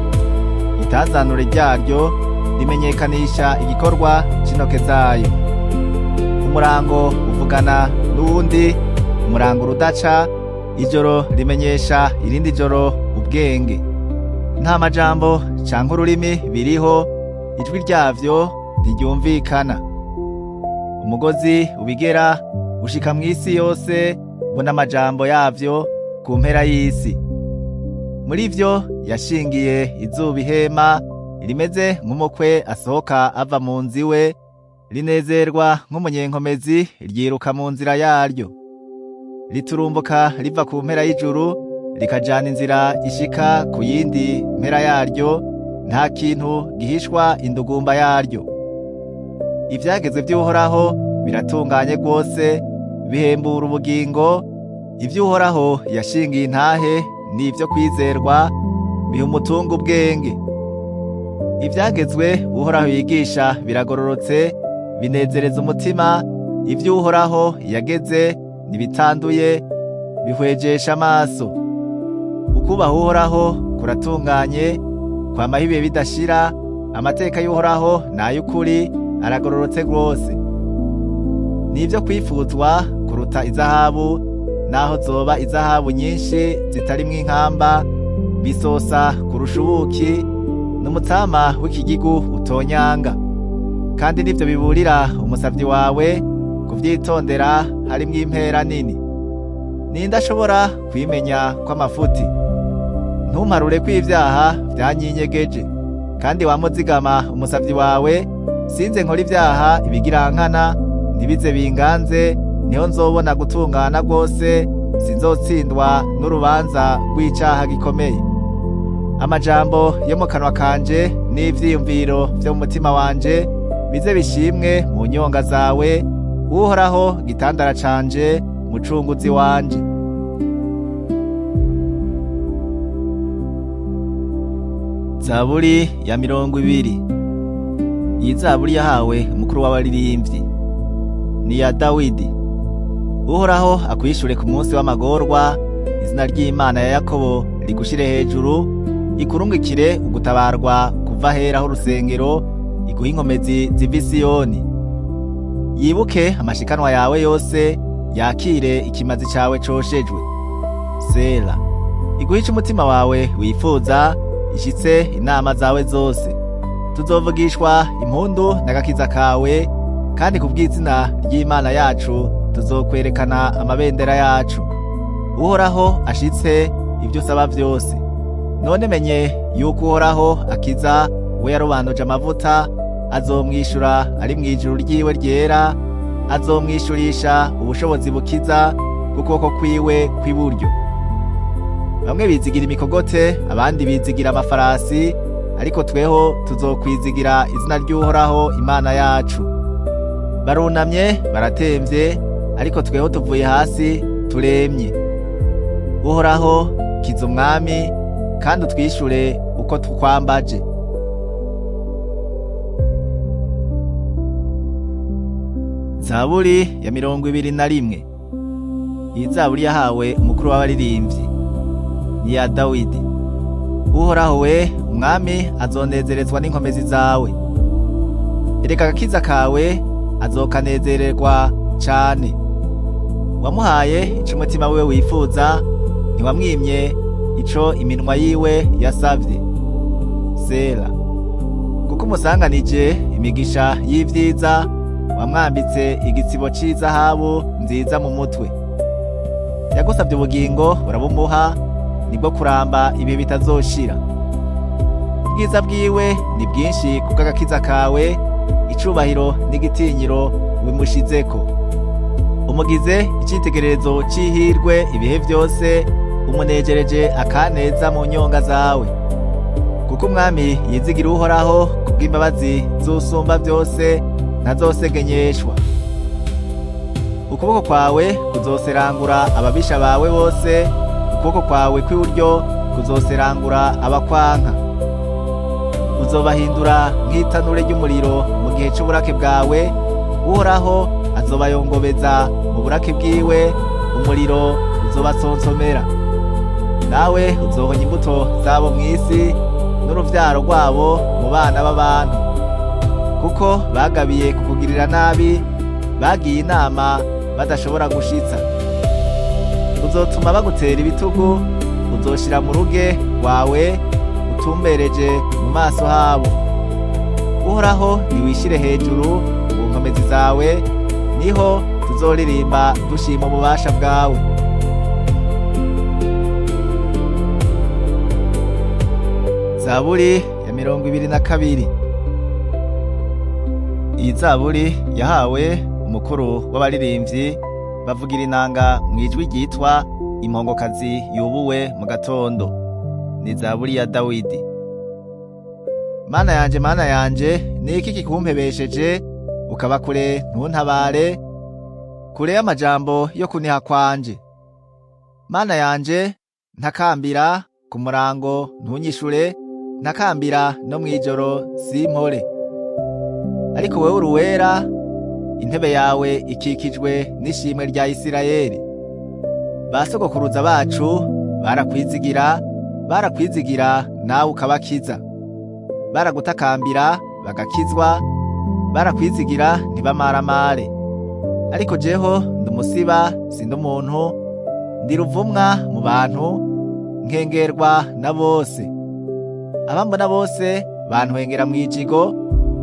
itazanure ryaryo rimenyekanisha igikorwa c'intoke zayo. Umurango uvugana n'uwundi, umurango urudaca, ijoro rimenyesha irindi joro ubwenge. Nta majambo canke ururimi biriho, ijwi ryavyo ntiryumvikana. Umugozi ubigera ushika mw'isi yose, mbona amajambo yavyo ku mpera y'isi. Muri vyo yashingiye izuba ihema rimeze nk'umukwe asohoka ava mu nzu iwe, rinezerwa nk'umunyenkomezi ryiruka mu nzira yaryo. Riturumbuka riva ku mpera y'ijuru, rikajana inzira ishika ku yindi mpera yaryo, nta kintu gihishwa indugumba yaryo. Ivyagezwe vy'Uhoraho biratunganye rwose, bihembura ubugingo. Ivyo Uhoraho yashingiye intahe ni ivyo kwizerwa, biha umutungo ubwenge. Ivyagezwe Uhoraho yigisha biragororotse, binezereza umutima. Ivyo Uhoraho yageze ntibitanduye, bihwejesha amaso. Ukubaha Uhoraho kuratunganye, kwamaho ibihe bidashira. Amateka y'Uhoraho ni ay'ukuri, aragororotse rwose. Ni ivyo kwifuzwa kuruta izahabu, naho zoba izahabu nyinshi zitarimwo inkamba, bisosa kurusha ubuki n'umutsama w'ikigigu utonyanga. Kandi nivyo biburira umusavyi wawe, kuvyitondera harimwo impera nini. Ninde ashobora kwimenya kw'amafuti? Ntumparure kw'ivyaha vyanyinyegeje, kandi wamuzigama umusavyi wawe, sinze nkora ivyaha ibigirankana, ntibize binganze, niho nzobona gutungana rwose, sinzotsindwa n'urubanza rw'icaha gikomeye. Amajambo yo mu kanwa kanje n'ivyiyumviro vyo mu mutima wanje bize bishimwe mu nyonga zawe, Uhoraho gitandara canje, mucunguzi wanje. Zaburi ya 20. Iyi zaburi yahawe umukuru w'abaririmbyi, ni iya Dawidi. Uhoraho akwishure ku munsi w'amagorwa, izina ry'Imana ya Yakobo rigushire hejuru, ikurungikire ugutabarwa kuva ahera h'urusengero, iguhe inkomezi ziva i Siyoni. Yibuke amashikanwa yawe yose, yakire ikimazi cawe coshejwe. Sela. Iguhe ico umutima wawe wifuza, ishitse inama zawe zose. Tuzovugishwa impundu n'agakiza kawe, kandi ku bw'izina ry'Imana yacu tuzokwerekana amabendera yacu. Uhoraho ashitse ibyo usaba vyose. None menye yuko Uhoraho akiza we yarobanuje amavuta, azomwishura ari mw'ijuru ryiwe ryera, azomwishurisha ubushobozi bukiza bw'ukuboko kwiwe kw'iburyo. Bamwe bizigira imikogote, abandi bizigira amafarasi, Ariko tweho tuzokwizigira izina ry'Uhoraho Imana yacu. Barunamye baratemvye, ariko tweho tuvuye hasi turemye. Uhoraho, kiza umwami, kandi utwishure uko tukwambaje. Zaburi ya 21. Iyi zaburi yahawe umukuru w'abaririmbyi, ni iya Dawidi. Uhoraho we, umwami azonezerezwa n'inkomezi zawe. Ereka agakiza kawe, azokanezererwa cane. Wamuhaye ico umutima wiwe wifuza, ntiwamwimye ico iminwa yiwe yasavye. Sela. Kuko umusanganije imigisha y'ivyiza, wamwambitse igitsibo c'izahabu nziza mu mutwe. Yagusavye ubugingo urabumuha, nibwo kuramba ibihe bitazoshira. Ubwiza bwiwe ni bwinshi kubw'agakiza kawe, icubahiro n'igitinyiro bimushizeko. Umugize icitegererezo c'ihirwe ibihe vyose, umunejereje akaneza mu nyonga zawe. Kuko umwami yizigira Uhoraho, kubw'imbabazi z'Usumba vyose ntazosegenyeshwa. Ukuboko kwawe kuzoserangura ababisha bawe bose, ukuboko kwawe kw'iburyo kuzoserangura abakwanka. Uzobahindura nk'itanure ry'umuriro mu gihe c'uburake bwawe, Uhoraho azobayongobeza mu burake bwiwe, umuriro uzobasonsomera. Nawe uzohonya imbuto zabo mw'isi, n'uruvyaro rwabo mu bana b'abantu. Kuko bagabiye kukugirira nabi, bagiye inama badashobora gushitsa. Uzotuma bagutera ibitugu, uzoshira mu ruge rwawe utumbereje mu maso habo. Uhoraho, niwishire hejuru mu nkomezi zawe, niho tuzoririmba dushima ububasha bwawe. Zaburi ya 22. Iyi zaburi yahawe umukuru w'abaririmbyi bavugira inanga mu ijwi ryitwa impongokazi yubuwe mu gatondo. Ni zaburi ya Dawidi. Mana yanje, Mana yanje, ni iki kikumpebesheje ukaba kure ntuntabare, kure y'amajambo yo kuniha kwanje? Mana yanje, ntakambira ku murango ntunyishure, ntakambira no mw'ijoro simpore. Ariko wewe uri uwera, intebe yawe ikikijwe n'ishimwe rya Isirayeli. Basogokuruza bacu barakwizigira, barakwizigira nawe ukabakiza. Baragutakambira bagakizwa, barakwizigira ntibamaramare. Ariko jeho ndi umusiba, sindi umuntu, ndi ruvumwa mu bantu, nkengerwa na bose. Abambona bose bantwengera mw'ijigo,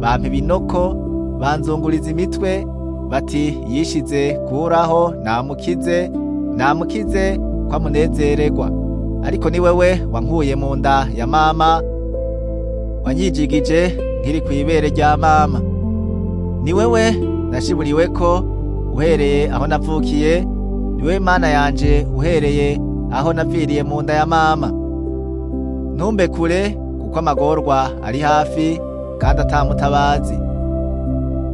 bampa ibinoko, banzunguriza imitwe, bati yishize kuraho namukize, namukize ko amunezererwa. Ariko ni wewe wankuye mu nda ya mama, wanyijigije nkiri kw'ibere rya mama. Ni wewe nashiburiweko uhereye aho navukiye, ni wewe Mana yanje uhereye aho naviriye mu nda ya mama. Ntumbe kure, kuko amagorwa ari hafi kandi atamutabazi.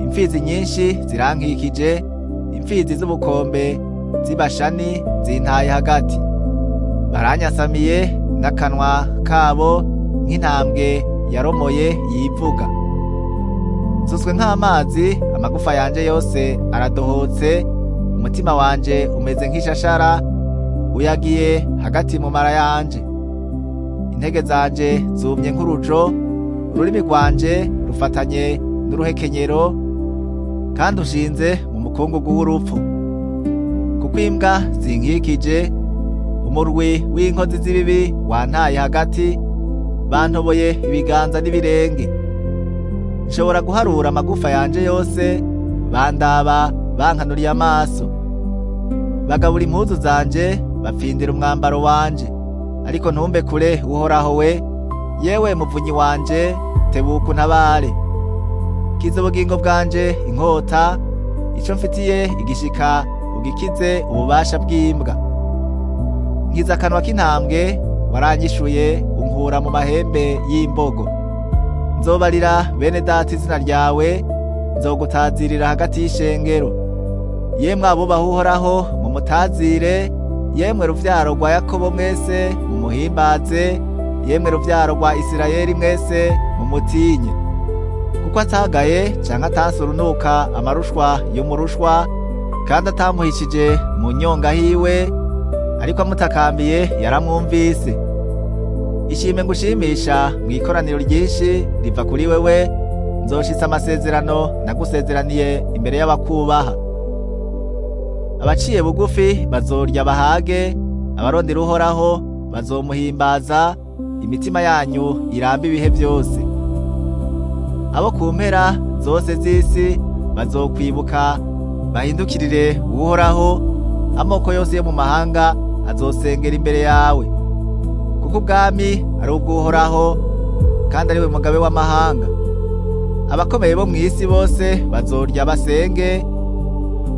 Imfizi nyinshi zirankikije, imfizi z'ubukombe z'ibashani zintaye hagati. Baranyasamiye n'akanwa kabo nk'intambwe yaromoye yivuga. Nsuswe nk'amazi, amagufa yanje yose aradohotse, umutima wanje umeze nk'ishashara uyagiye hagati mu mara yanje. Intege zanje zumye nk'urujo, ururimi rwanje rufatanye n'uruhekenyero, kandi ushinze mu mukungugu w'urupfu. Kuko imbwa zinkikije, umurwi w'inkozi z'ibibi wantaye hagati, bantoboye ibiganza n'ibirenge. Nshobora guharura amagufa yanje yose, bandaba bankanuriye amaso. Bagabura impuzu zanje, bapfindira umwambaro wanje. Ariko ntumbe kure, Uhoraho we, yewe muvunyi wanje, tebuka untabare. Kiza ubugingo bwanje inkota, ico mfitiye igishika ugikize ububasha bw'imbwa. Nkiza akanwa k'intambwe, waranyishuye unkura mu mahembe y'imbogo. Nzobarira bene data izina ryawe, nzogutazirira hagati y'ishengero. Yemwe abubaha Uhoraho, mumutazire, yemwe ruvyaro rwa Yakobo mwese, mumuhimbaze, yemwe ruvyaro rwa Isirayeli mwese, mumutinye. Kuko atagaye canke atansurunuka amarushwa y'umurushwa, kandi atamuhishije mu nyonga hiwe, ariko amutakambiye yaramwumvise. Ishime ngushimisha mu ikoraniro ryinshi riva kuri wewe, nzoshitsa amasezerano nagusezeraniye imbere y'abakubaha. Abaciye bugufi bazorya bahage, abarondera Uhoraho bazomuhimbaza, imitima yanyu irambe ibihe byose. Abo ku mpera zose z'isi bazokwibuka bahindukirire Uhoraho, amoko yose yo mu mahanga azosengera imbere yawe. Kuko ubwami ari ubw'Uhoraho, kandi ari we mugabe w'amahanga. Abakomeye bo mw'isi bose bazorya basenge,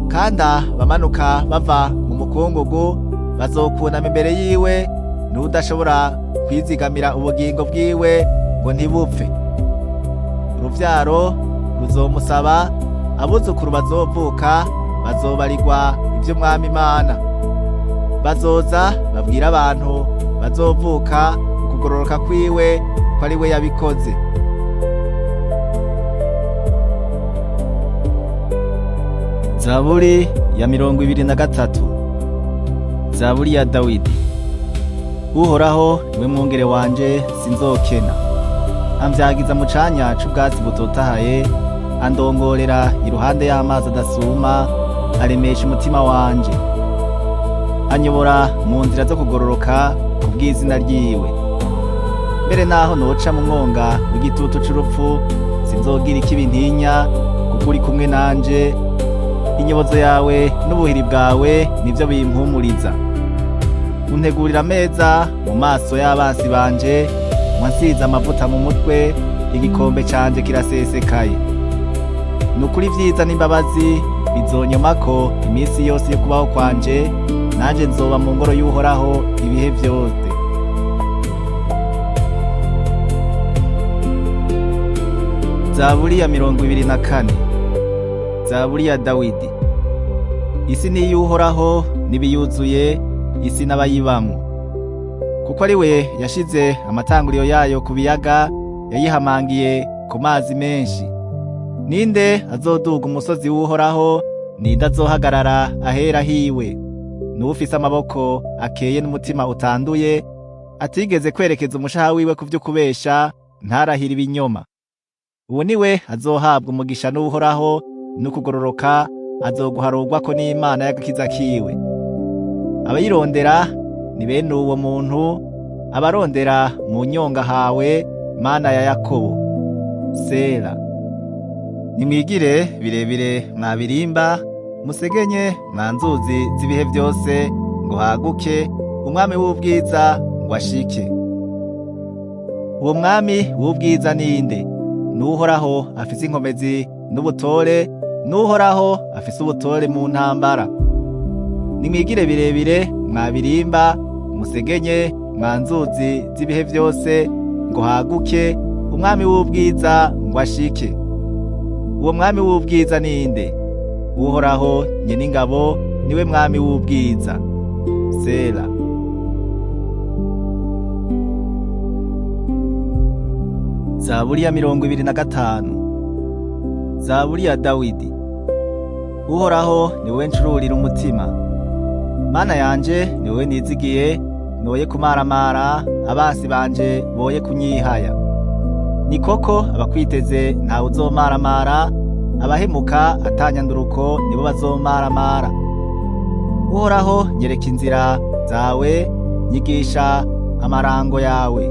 kandi abamanuka bava mu mukungugu bazokunama imbere yiwe, n'udashobora kwizigamira ubugingo bwiwe ngo ntibupfe. Uruvyaro ruzomusaba, abuzukuru bazovuka bazobarirwa ivy'Umwami Imana. Bazoza babwira abantu bazovuka ukugororoka kwiwe ko ari we yabikoze. Zaburi ya 23. Zaburi ya Dawidi. Uhoraho niwe mwungere wanje, sinzokena. Amvyagiza mu canya c'ubwatsi butotahaye, andongorera iruhande y'amazi adasuma, aremesha umutima wanje. Anyobora mu nzira zo kugororoka kubw'izina ryiwe. Mbere naho noca mu mwonga w'igitutu c'urupfu, sinzogira ikibi ntinya, kuko uri kumwe nanje. Inyobozo yawe n'ubuhiri bwawe nivyo bimpumuriza. Untegurira ameza mu maso y'abansi banje, wansize amavuta mu mutwe, igikombe canje kirasesekaye. Nukuri ivyiza n'imbabazi bizonyomako iminsi yose yo kubaho kwanje, nanje nzoba mu ngoro y'Uhoraho ibihe vyose. Zaburi ya 24. Zaburi ya Dawidi. Isi ni iy'Uhoraho n'ibiyuzuye, isi n'abayibamwo. Kuko ari we yashize amatanguriro yayo ku biyaga, yayihamangiye ku mazi menshi. Ninde azoduga umusozi w'Uhoraho? Ninde azohagarara ahera hiwe? N'uwufise amaboko akeye n'umutima utanduye, atigeze kwerekeza umushaha wiwe ku vy'ukubesha, ntarahira ibinyoma. Uwo ni we azohabwa umugisha n'Uhoraho, n'ukugororoka azoguharurwako n'Imana y'agakiza kiwe. Abayirondera ni bene uwo muntu, abarondera mu nyonga hawe, Mana ya Yakobo. Sela. Nimwigire birebire mwabirimba, musegenye mwa nzuzi z'ibihe byose, ngo haguke umwami w'ubwiza ngo ashike. Uwo mwami w'ubwiza ninde? N'Uhoraho afise inkomezi n'ubutore, n'Uhoraho afise ubutore mu ntambara. Nimwigire birebire mwabirimba, musegenye mwa nzuzi z'ibihe byose, ngo haguke umwami w'ubwiza ngo ashike. Uwo mwami w'ubwiza ninde? Uhoraho nyen'ingabo niwe mwami w'ubwiza. Sela. Zaburi ya 25. Zaburi ya Dawidi. Uhoraho niwe ncururira umutima, Mana yanje niwe nizigiye, noye kumaramara, abansi banje boye kunyihaya. Ni koko abakwiteze ntawe uzomaramara, abahemuka atanyanduruko nibo bazomaramara. Uhoraho nyereka inzira zawe, nyigisha amarango yawe.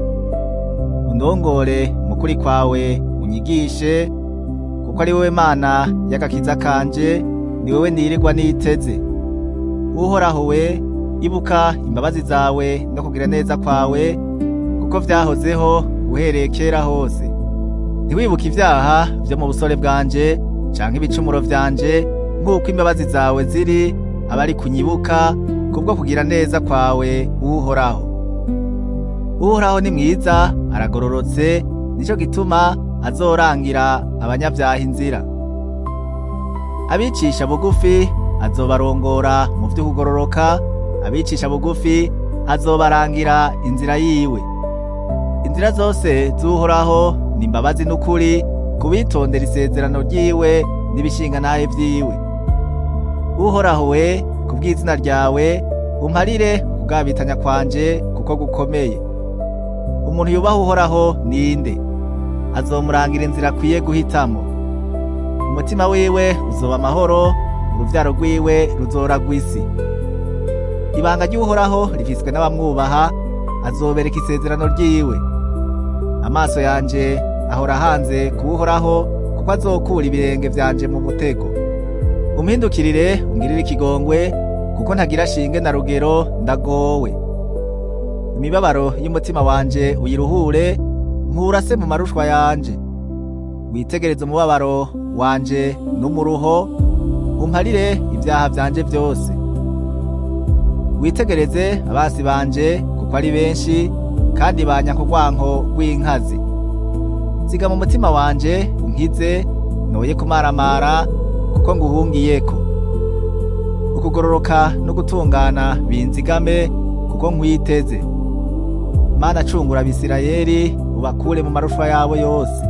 Undongore mu kuri kwawe unyigishe, kuko ari wowe Mana y'agakiza kanje, ni wewe nirirwa niteze. Uhoraho we, ibuka imbabazi zawe no kugira neza kwawe, kuko vyahozeho uhereye kera hose. Ntiwibuke ivyaha vyo mu busore bwanje canke ibicumuro vyanje, nk'uko imbabazi zawe ziri abari kunyibuka kubwo kugira neza kwawe Uhoraho. Uhoraho ni mwiza, aragororotse, nico gituma azorangira abanyabyaha inzira. Abicisha bugufi azobarongora mu vy'ukugororoka, abicisha bugufi azobarangira inzira yiwe. Inzira zose z'Uhoraho ni imbabazi n'ukuri kubitondera isezerano ryiwe n'ibishingantahe vyiwe. Uhoraho we, kubw'izina ryawe umparire ukugabitanya kwanje kuko gukomeye. Umuntu yubaha Uhoraho ninde? Azomurangira inzira akwiye guhitamo. Umutima wiwe uzoba amahoro, uruvyaro rwiwe ruzoragwa isi. Ibanga ry'Uhoraho rifiswe n'abamwubaha, azobereka isezerano ryiwe. Amaso yanje ahora ahanze ku Uhoraho, kuko azokura ibirenge vyanje mu mutego. Umpindukirire ungirire ikigongwe, kuko ntagira shinge na rugero, ndagowe. Imibabaro y'umutima wanje uyiruhure, nkurase mu marushwa yanje. Witegereze umubabaro wanje n'umuruho, umparire ibyaha vyanje vyose. Witegereze abasi banje kuko ari benshi, kandi banyanka urwanko rw'inkazi. Zigama umutima wanje unkize, noye kumaramara kuko nguhungiyeko. Ukugororoka no gutungana binzigame kuko nkwiteze. Mana, cungura Abisirayeli, ubakure mu marushwa yabo yose.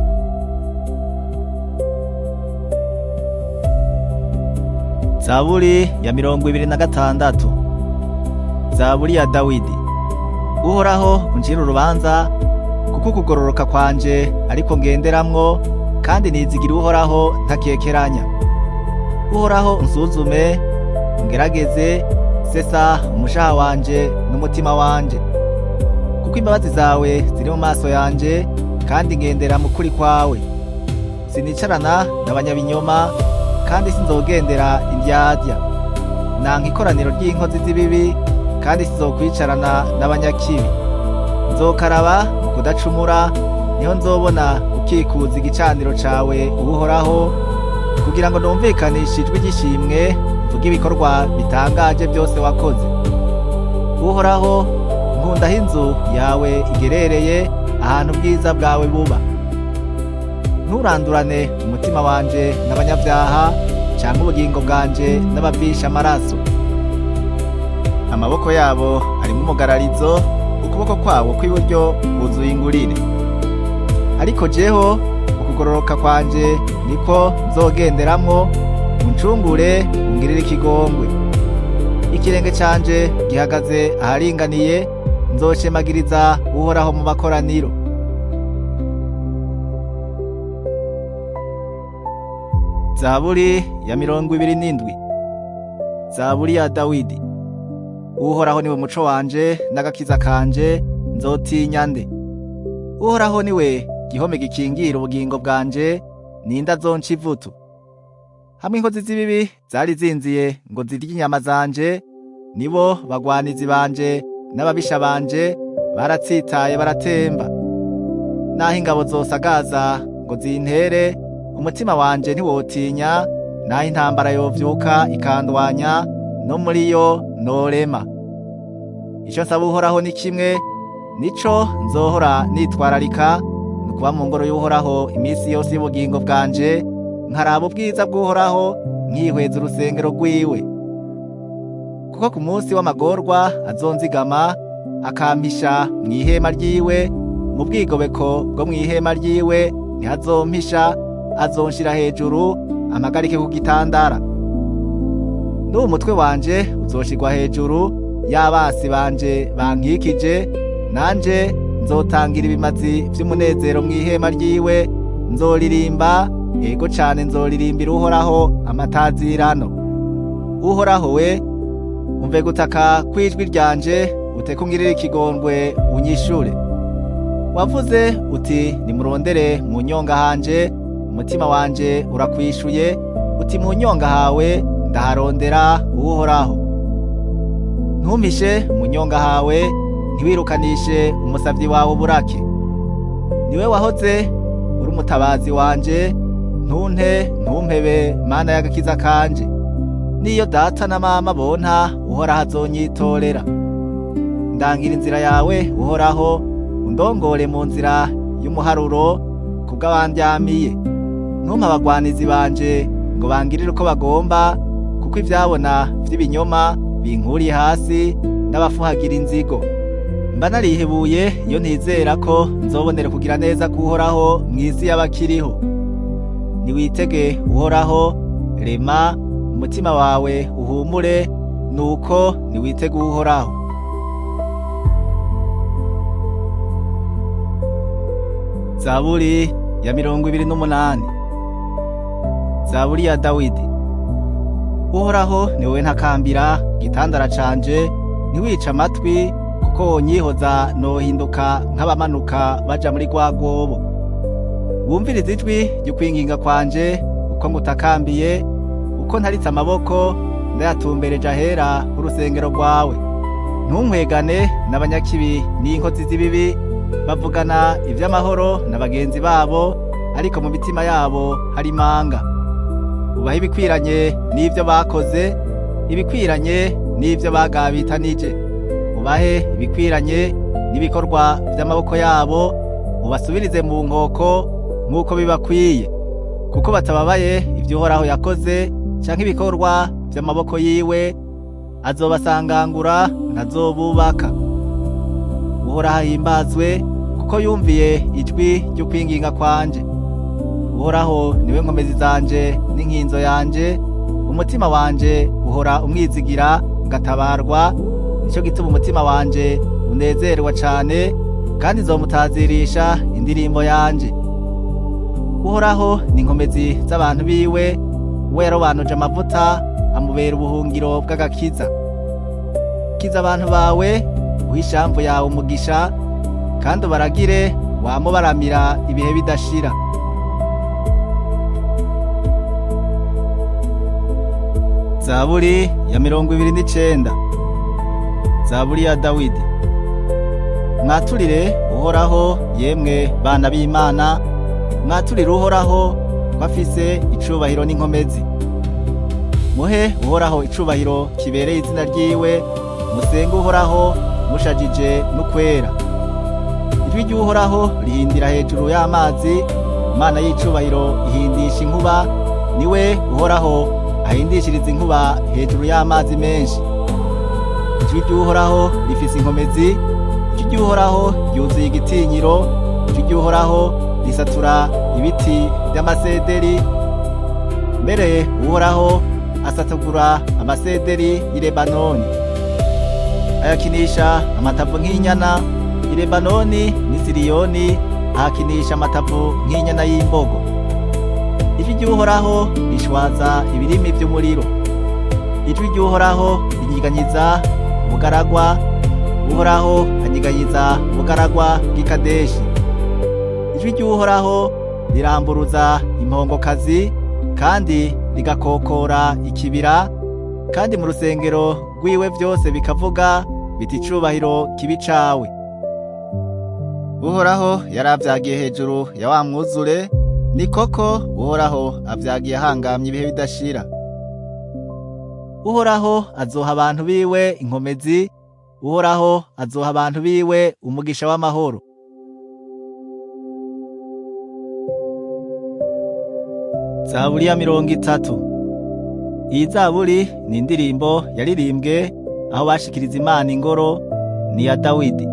Zaburi ya 26. Zaburi ya Dawidi. Uhoraho, uncire urubanza kuko ukugororoka kwanje ariko ngenderamwo, kandi nizigira Uhoraho ntakekeranya. Uhoraho, unsuzume ungerageze, sesa umushaha wanje n'umutima wanje, kuko imbabazi zawe ziri mu maso yanje, kandi ngendera mu kuri kwawe. Sinicarana n'abanyabinyoma, kandi sinzogendera indyarya. Nanka ikoraniro ry'inkozi z'ibibi, kandi sinzokwicarana n'abanyakibi. Nzokaraba mu kudacumura, niho nzobona gukikuza igicaniro cawe Uhoraho, kugira ngo numvikanishe ijwi ry'ishimwe, mvuge ibikorwa bitangaje byose wakoze. Uhoraho, nkundaho inzu yawe igerereye, ahantu ubwiza bwawe buba. Nturandurane umutima wanje n'abanyabyaha, canke ubugingo bwanje n'ababisha amaraso. Amaboko yabo arimwo umugararizo, ukuboko kwabo kw'iburyo kuzuye ingurire. Ariko jeho ukugororoka kwanje niko nzogenderamwo, uncungure ungirire ikigongwe. Ikirenge canje gihagaze aharinganiye, nzoshemagiriza Uhoraho mu makoraniro. Zaburi ya 27. Zaburi ya Dawidi. Uhoraho niwe muco wanje n'agakiza kanje, nzotinya nde? Uhoraho niwe gihome gikingira ubugingo bwanje, ninde azonca ivutu? Hamwe inkozi z'ibibi zari zinziye ngo zirye inyama zanje, nibo bagwanizi banje n'ababisha banje baratsitaye baratemba. Naho ingabo zosagaza ngo zintere, umutima wanje ntiwotinya, naho intambara yovyuka ikandwanya, no muri yo norema. Ico nsaba Uhoraho ni kimwe, nico nzohora nitwararika, ni ukuba mu ngoro y'Uhoraho iminsi yose y'ubugingo bwanje, nkaraba ubwiza bw'Uhoraho, nkihweza urusengero rwiwe. Kuko ku munsi w'amagorwa azonzigama, akampisha mw'ihema ryiwe, mu bwigobeko bwo mw'ihema ryiwe ntihazompisha, azonshira hejuru amagarike ku gitandara. N'ubu mutwe wanje uzoshirwa hejuru y'abasi banje bankikije, nanje nzotangira ibimazi vy'umunezero mw'ihema ryiwe, nzoririmba, ego cane nzoririmbira Uhoraho amatazirano. Uhoraho we, umve gutaka kw'ijwi ryanje, uteke ungirire ikigongwe unyishure. Wavuze uti nimurondere mu nyonga hanje, umutima wanje urakwishuye, uti mu nyonga hawe ndaharondera Uhoraho. Ntumpishe mu nyonga hawe, ntiwirukanishe umusavyi wawe uburake. Niwe wahoze uri umutabazi wanje, ntunte ntumpebe Mana y'agakiza kanje. Niyo data na mama bonta, Uhoraho azonyitorera. Ndangira inzira yawe Uhoraho, undongore mu nzira y'umuharuro Kubw'abandyamiye, ntumpe abagwanizi banje ngo bangirire uko bagomba, kuko ivyabona vy'ibinyoma binkuriye hasi n'abafuhagira inzigo. Mba narihebuye iyo ntizera ko nzobonera kugira neza k'Uhoraho mw'isi y'abakiriho. Niwitege Uhoraho, rema umutima wawe uhumure, nuko niwitege Uhoraho. Zaburi ya 28. Zaburi ya Dawidi. Uhoraho ni wowe ntakambira, gitandara canje, ntiwice amatwi, kuko wonyihoza nohinduka nk'abamanuka baja muri rwa rwobo. Wumvirize ijwi ry'ukwinginga kwanje, uko ngutakambiye, uko ntaritse amaboko ndayatumbereje ahera h'urusengero rwawe. Ntunkwegane n'abanyakibi n'inkozi z'ibibi, bavugana ivy'amahoro na bagenzi babo, ariko mu mitima yabo hari imanga. Ubahe ibikwiranye n'ivyo bakoze, ibikwiranye n'ivyo bagabitanije. Ubahe ibikwiranye n'ibikorwa vy'amaboko yabo, ubasubirize mu nkoko nk'uko bibakwiye, kuko batababaye ivyo Uhoraho yakoze canke ibikorwa vy'amaboko yiwe. Azobasangangura ntazobubaka. Uhoraho ahimbazwe, kuko yumviye ijwi ry'ukwinginga kwanje. Uhoraho niwe nkomezi zanje n'inkinzo yanje, umutima wanje uhora umwizigira ngatabarwa. Nico gituma umutima wanje unezerwa cane, kandi nzomutazirisha indirimbo yanje. Uhoraho ni inkomezi z'abantu biwe, we yarobanuje amavuta amubera ubuhungiro bw'agakiza. Kiza abantu bawe, uhe ishamvu yawe umugisha, kandi ubaragire wamubaramira ibihe bidashira. Zaburi ya 29. Zaburi ya Dawidi. Mwaturire Uhoraho, yemwe bana b'Imana, mwaturire Uhoraho ko afise icubahiro n'inkomezi. Muhe Uhoraho icubahiro kibereye izina ryiwe, musenge Uhoraho mushajije n'ukwera. Ijwi ry'Uhoraho rihindira hejuru y'amazi, Imana y'icubahiro ihindisha inkuba, niwe Uhoraho ahindishiriza inkuba hejuru y'amazi menshi. Ijwi ry'Uhoraho rifise inkomezi, ijwi ry'Uhoraho ryuzuye igitinyiro, ijwi ry'Uhoraho risatura ibiti vy'amasederi. Mbere Uhoraho asatagura amasederi y'i Lebanoni, ayakinisha amatavu nk'inyana. I Lebanoni n'i Siriyoni ahakinisha amatavu nk'inyana y'imbogo. Ijwi ry'Uhoraho rishwaza ibirimi vy'umuriro, ijwi ry'Uhoraho rinyiganyiza ubugaragwa. Uhoraho anyiganyiza ubugaragwa bw'i Kadeshi. Ijwi ry'Uhoraho riramburuza impongokazi, kandi rigakokora ikibira, kandi mu rusengero rwiwe vyose bikavuga biti: icubahiro kibi cawe. Uhoraho yaravyagiye hejuru ya wa mwuzure, ni koko Uhoraho avyagiye ahangamye ibihe bidashira. Uhoraho azoha abantu biwe inkomezi, Uhoraho azoha abantu biwe umugisha w'amahoro. Zaburi ya 30. Iyi zaburi ni indirimbo yaririmbwe aho bashikiriza Imana ingoro, ni ya Dawidi.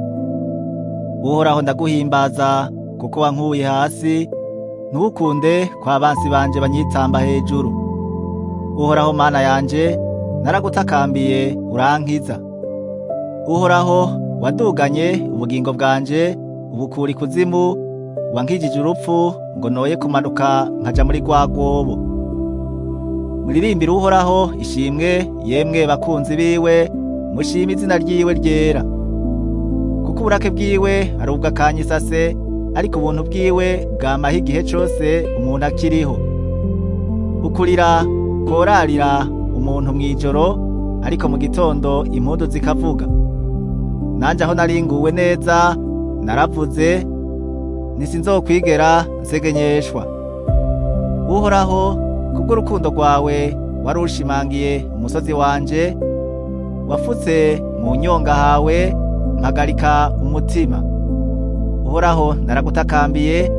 Uhoraho ndaguhimbaza kuko wankuye hasi, ntukunde kwa bansi banje banyitamba hejuru. Uhoraho Mana yanje, naragutakambiye urankiza. Uhoraho waduganye ubugingo bwanje ubukura ikuzimu, wankijije urupfu ngo noye kumanuka nkaja muri rwa rwobo. Muririmbire Uhoraho ishimwe, yemwe bakunzi biwe, mushime izina ryiwe ryera. Kuko uburake bwiwe ari ubw'akanyisase, ariko ubuntu bwiwe bwamaho igihe cose umuntu akiriho. Ukurira korarira umuntu mw'ijoro, ariko mu gitondo impundu zikavuga. Nanje aho naringuwe neza naravuze nti sinzokwigera nsegenyeshwa. Uhoraho, kubw'urukundo rwawe warushimangiye umusozi wanje, wafutse mu nyonga hawe mpagarika umutima. Uhoraho naragutakambiye,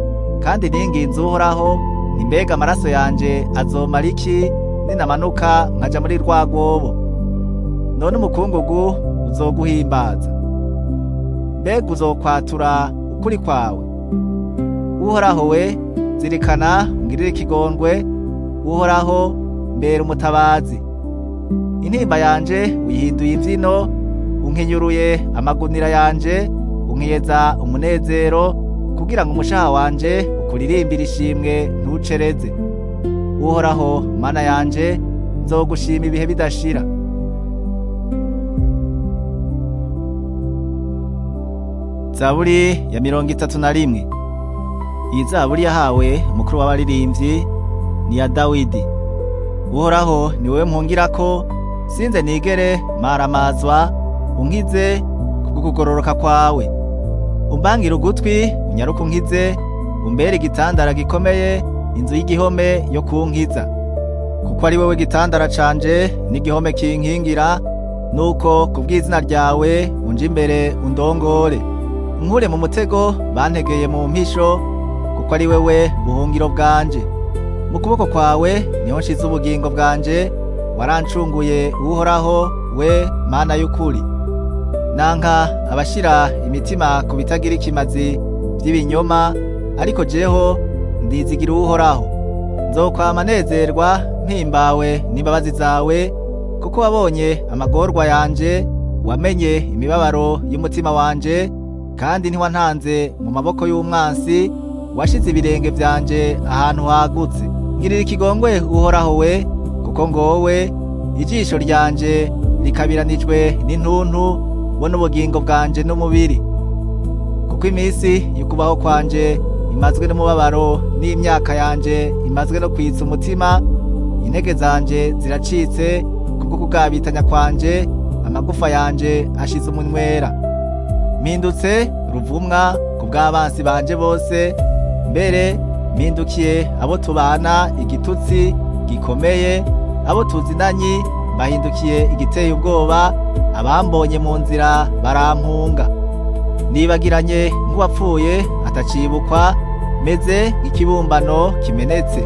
Kandi ninginze Uhoraho nti mbega amaraso yanje azomara iki ninamanuka nkaja muri rwa rwobo? None umukungugu uzoguhimbaza? Mbega uzokwatura ukuri kwawe? Uhoraho we, zirikana ungirire ikigongwe, Uhoraho mbera umutabazi. Intimba yanje uyihinduye imbyino, unkinyuruye amagunira yanje, unkiyeza umunezero, kugira ngo umushaha wanje ukuririmbire ishimwe ntucereze. Uhoraho Mana yanje, nzogushima ibihe bidashira. Zaburi ya 31. Iyi zaburi yahawe umukuru w'abaririmbyi, ni iya Dawidi. Uhoraho ni wewe mpungirako, sinze nigere maramazwa, unkize kubw'ukugororoka kwawe. Umbangire ugutwi, unyaruke unkize, umbere igitandara gikomeye, inzu y'igihome yo kunkiza. Kuko ari wewe gitandara canje n'igihome kinkingira, nuko kubw'izina ryawe unje imbere undongore. Unkure mu mutego bantegeye mu mpisho, kuko ari wewe buhungiro bwanje. Mu kuboko kwawe niho nshize ubugingo bwanje, warancunguye Uhoraho we Mana y'ukuri. Nanka abashira imitima ku bitagira ikimazi vy'ibinyoma, ariko jeho ndizigira Uhoraho. Nzokwama nezerwa mpimbawe n'imbabazi zawe, kuko wabonye amagorwa yanje, wamenye imibabaro y'umutima wanje, kandi ntiwantanze mu maboko y'umwansi, washize ibirenge vyanje ahantu hagutse. Ngirira ikigongwe Uhoraho we, kuko ngowe, ijisho ryanje rikabiranijwe n'intuntu, bo n'ubugingo bwanje n'umubiri. Kuko iminsi y'ukubaho kwanje imazwe n'umubabaro, n'imyaka yanje imazwe no kwitsa umutima, intege zanje ziracitse kubwo kugabitanya kwanje, amagufa yanje ashize umunywera. Mpindutse ruvumwa ku bw'abansi banje bose, mbere mpindukiye abo tubana igitutsi gikomeye, abo tuzinanyi bahindukiye igiteye ubwoba, abambonye mu nzira barampunga. Nibagiranye nk'uwapfuye atacibukwa, meze nk'ikibumbano kimenetse.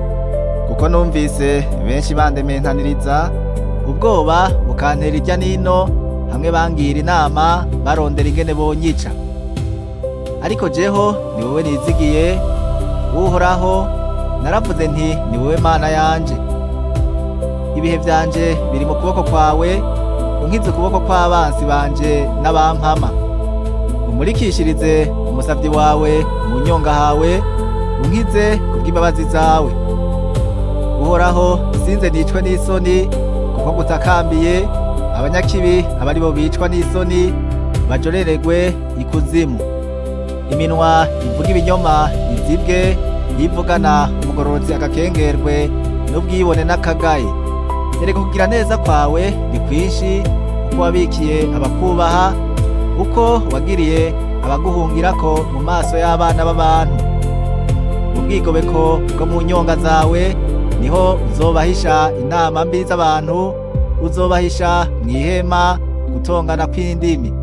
Kuko numvise benshi bandementaniriza, ubwoba bukantera irya nino, hamwe bangira inama barondera ingene bonyica. Ariko jeho ni wowe nizigiye, Uhoraho, naravuze nti ni wowe Mana yanje. Ibihe vyanje biri mu kuboko kwawe, unkize ukuboko kw'abansi banje n'abampama. Umurikishirize umusavyi wawe mu nyonga hawe, unkize kubw'imbabazi zawe. Uhoraho, sinze nicwe n'isoni, kuko gutakambiye, abanyakibi abaribo bicwa n'isoni, bajoreregwe ikuzimu. Iminwa ivuga ibinyoma izibwe, yivugana umugororotsi agakengerwe n'ubwibone n'akagaye. Erega kugira neza kwawe ni kwinshi, uko wabikiye abakubaha, uko wagiriye abaguhungirako mu maso y'abana b'abantu. Mu bwigobeko bwo mu nyonga zawe niho uzobahisha inama mbi z'abantu, uzobahisha mw'ihema gutongana kw'indimi.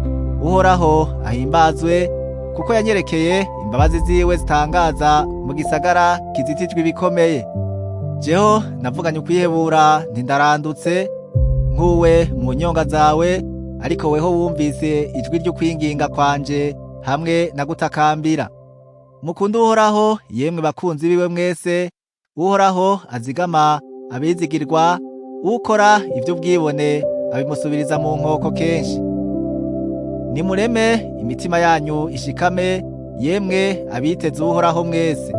Uhoraho ahimbazwe, kuko yanyerekeye imbabazi ziwe zitangaza mu gisagara kizitijwe ibikomeye. Jeho navuganye ukwihebura nti ndarandutse, nkuwe mu nyonga zawe, ariko weho wumvise ijwi ry'ukwinginga kwanje hamwe na gutakambira. Mukunde Uhoraho, yemwe bakunzi biwe mwese. Uhoraho azigama abizigirwa, ukora ivy'ubwibone abimusubiriza mu nkoko kenshi. Nimureme imitima yanyu ishikame, yemwe abiteze Uhoraho mwese.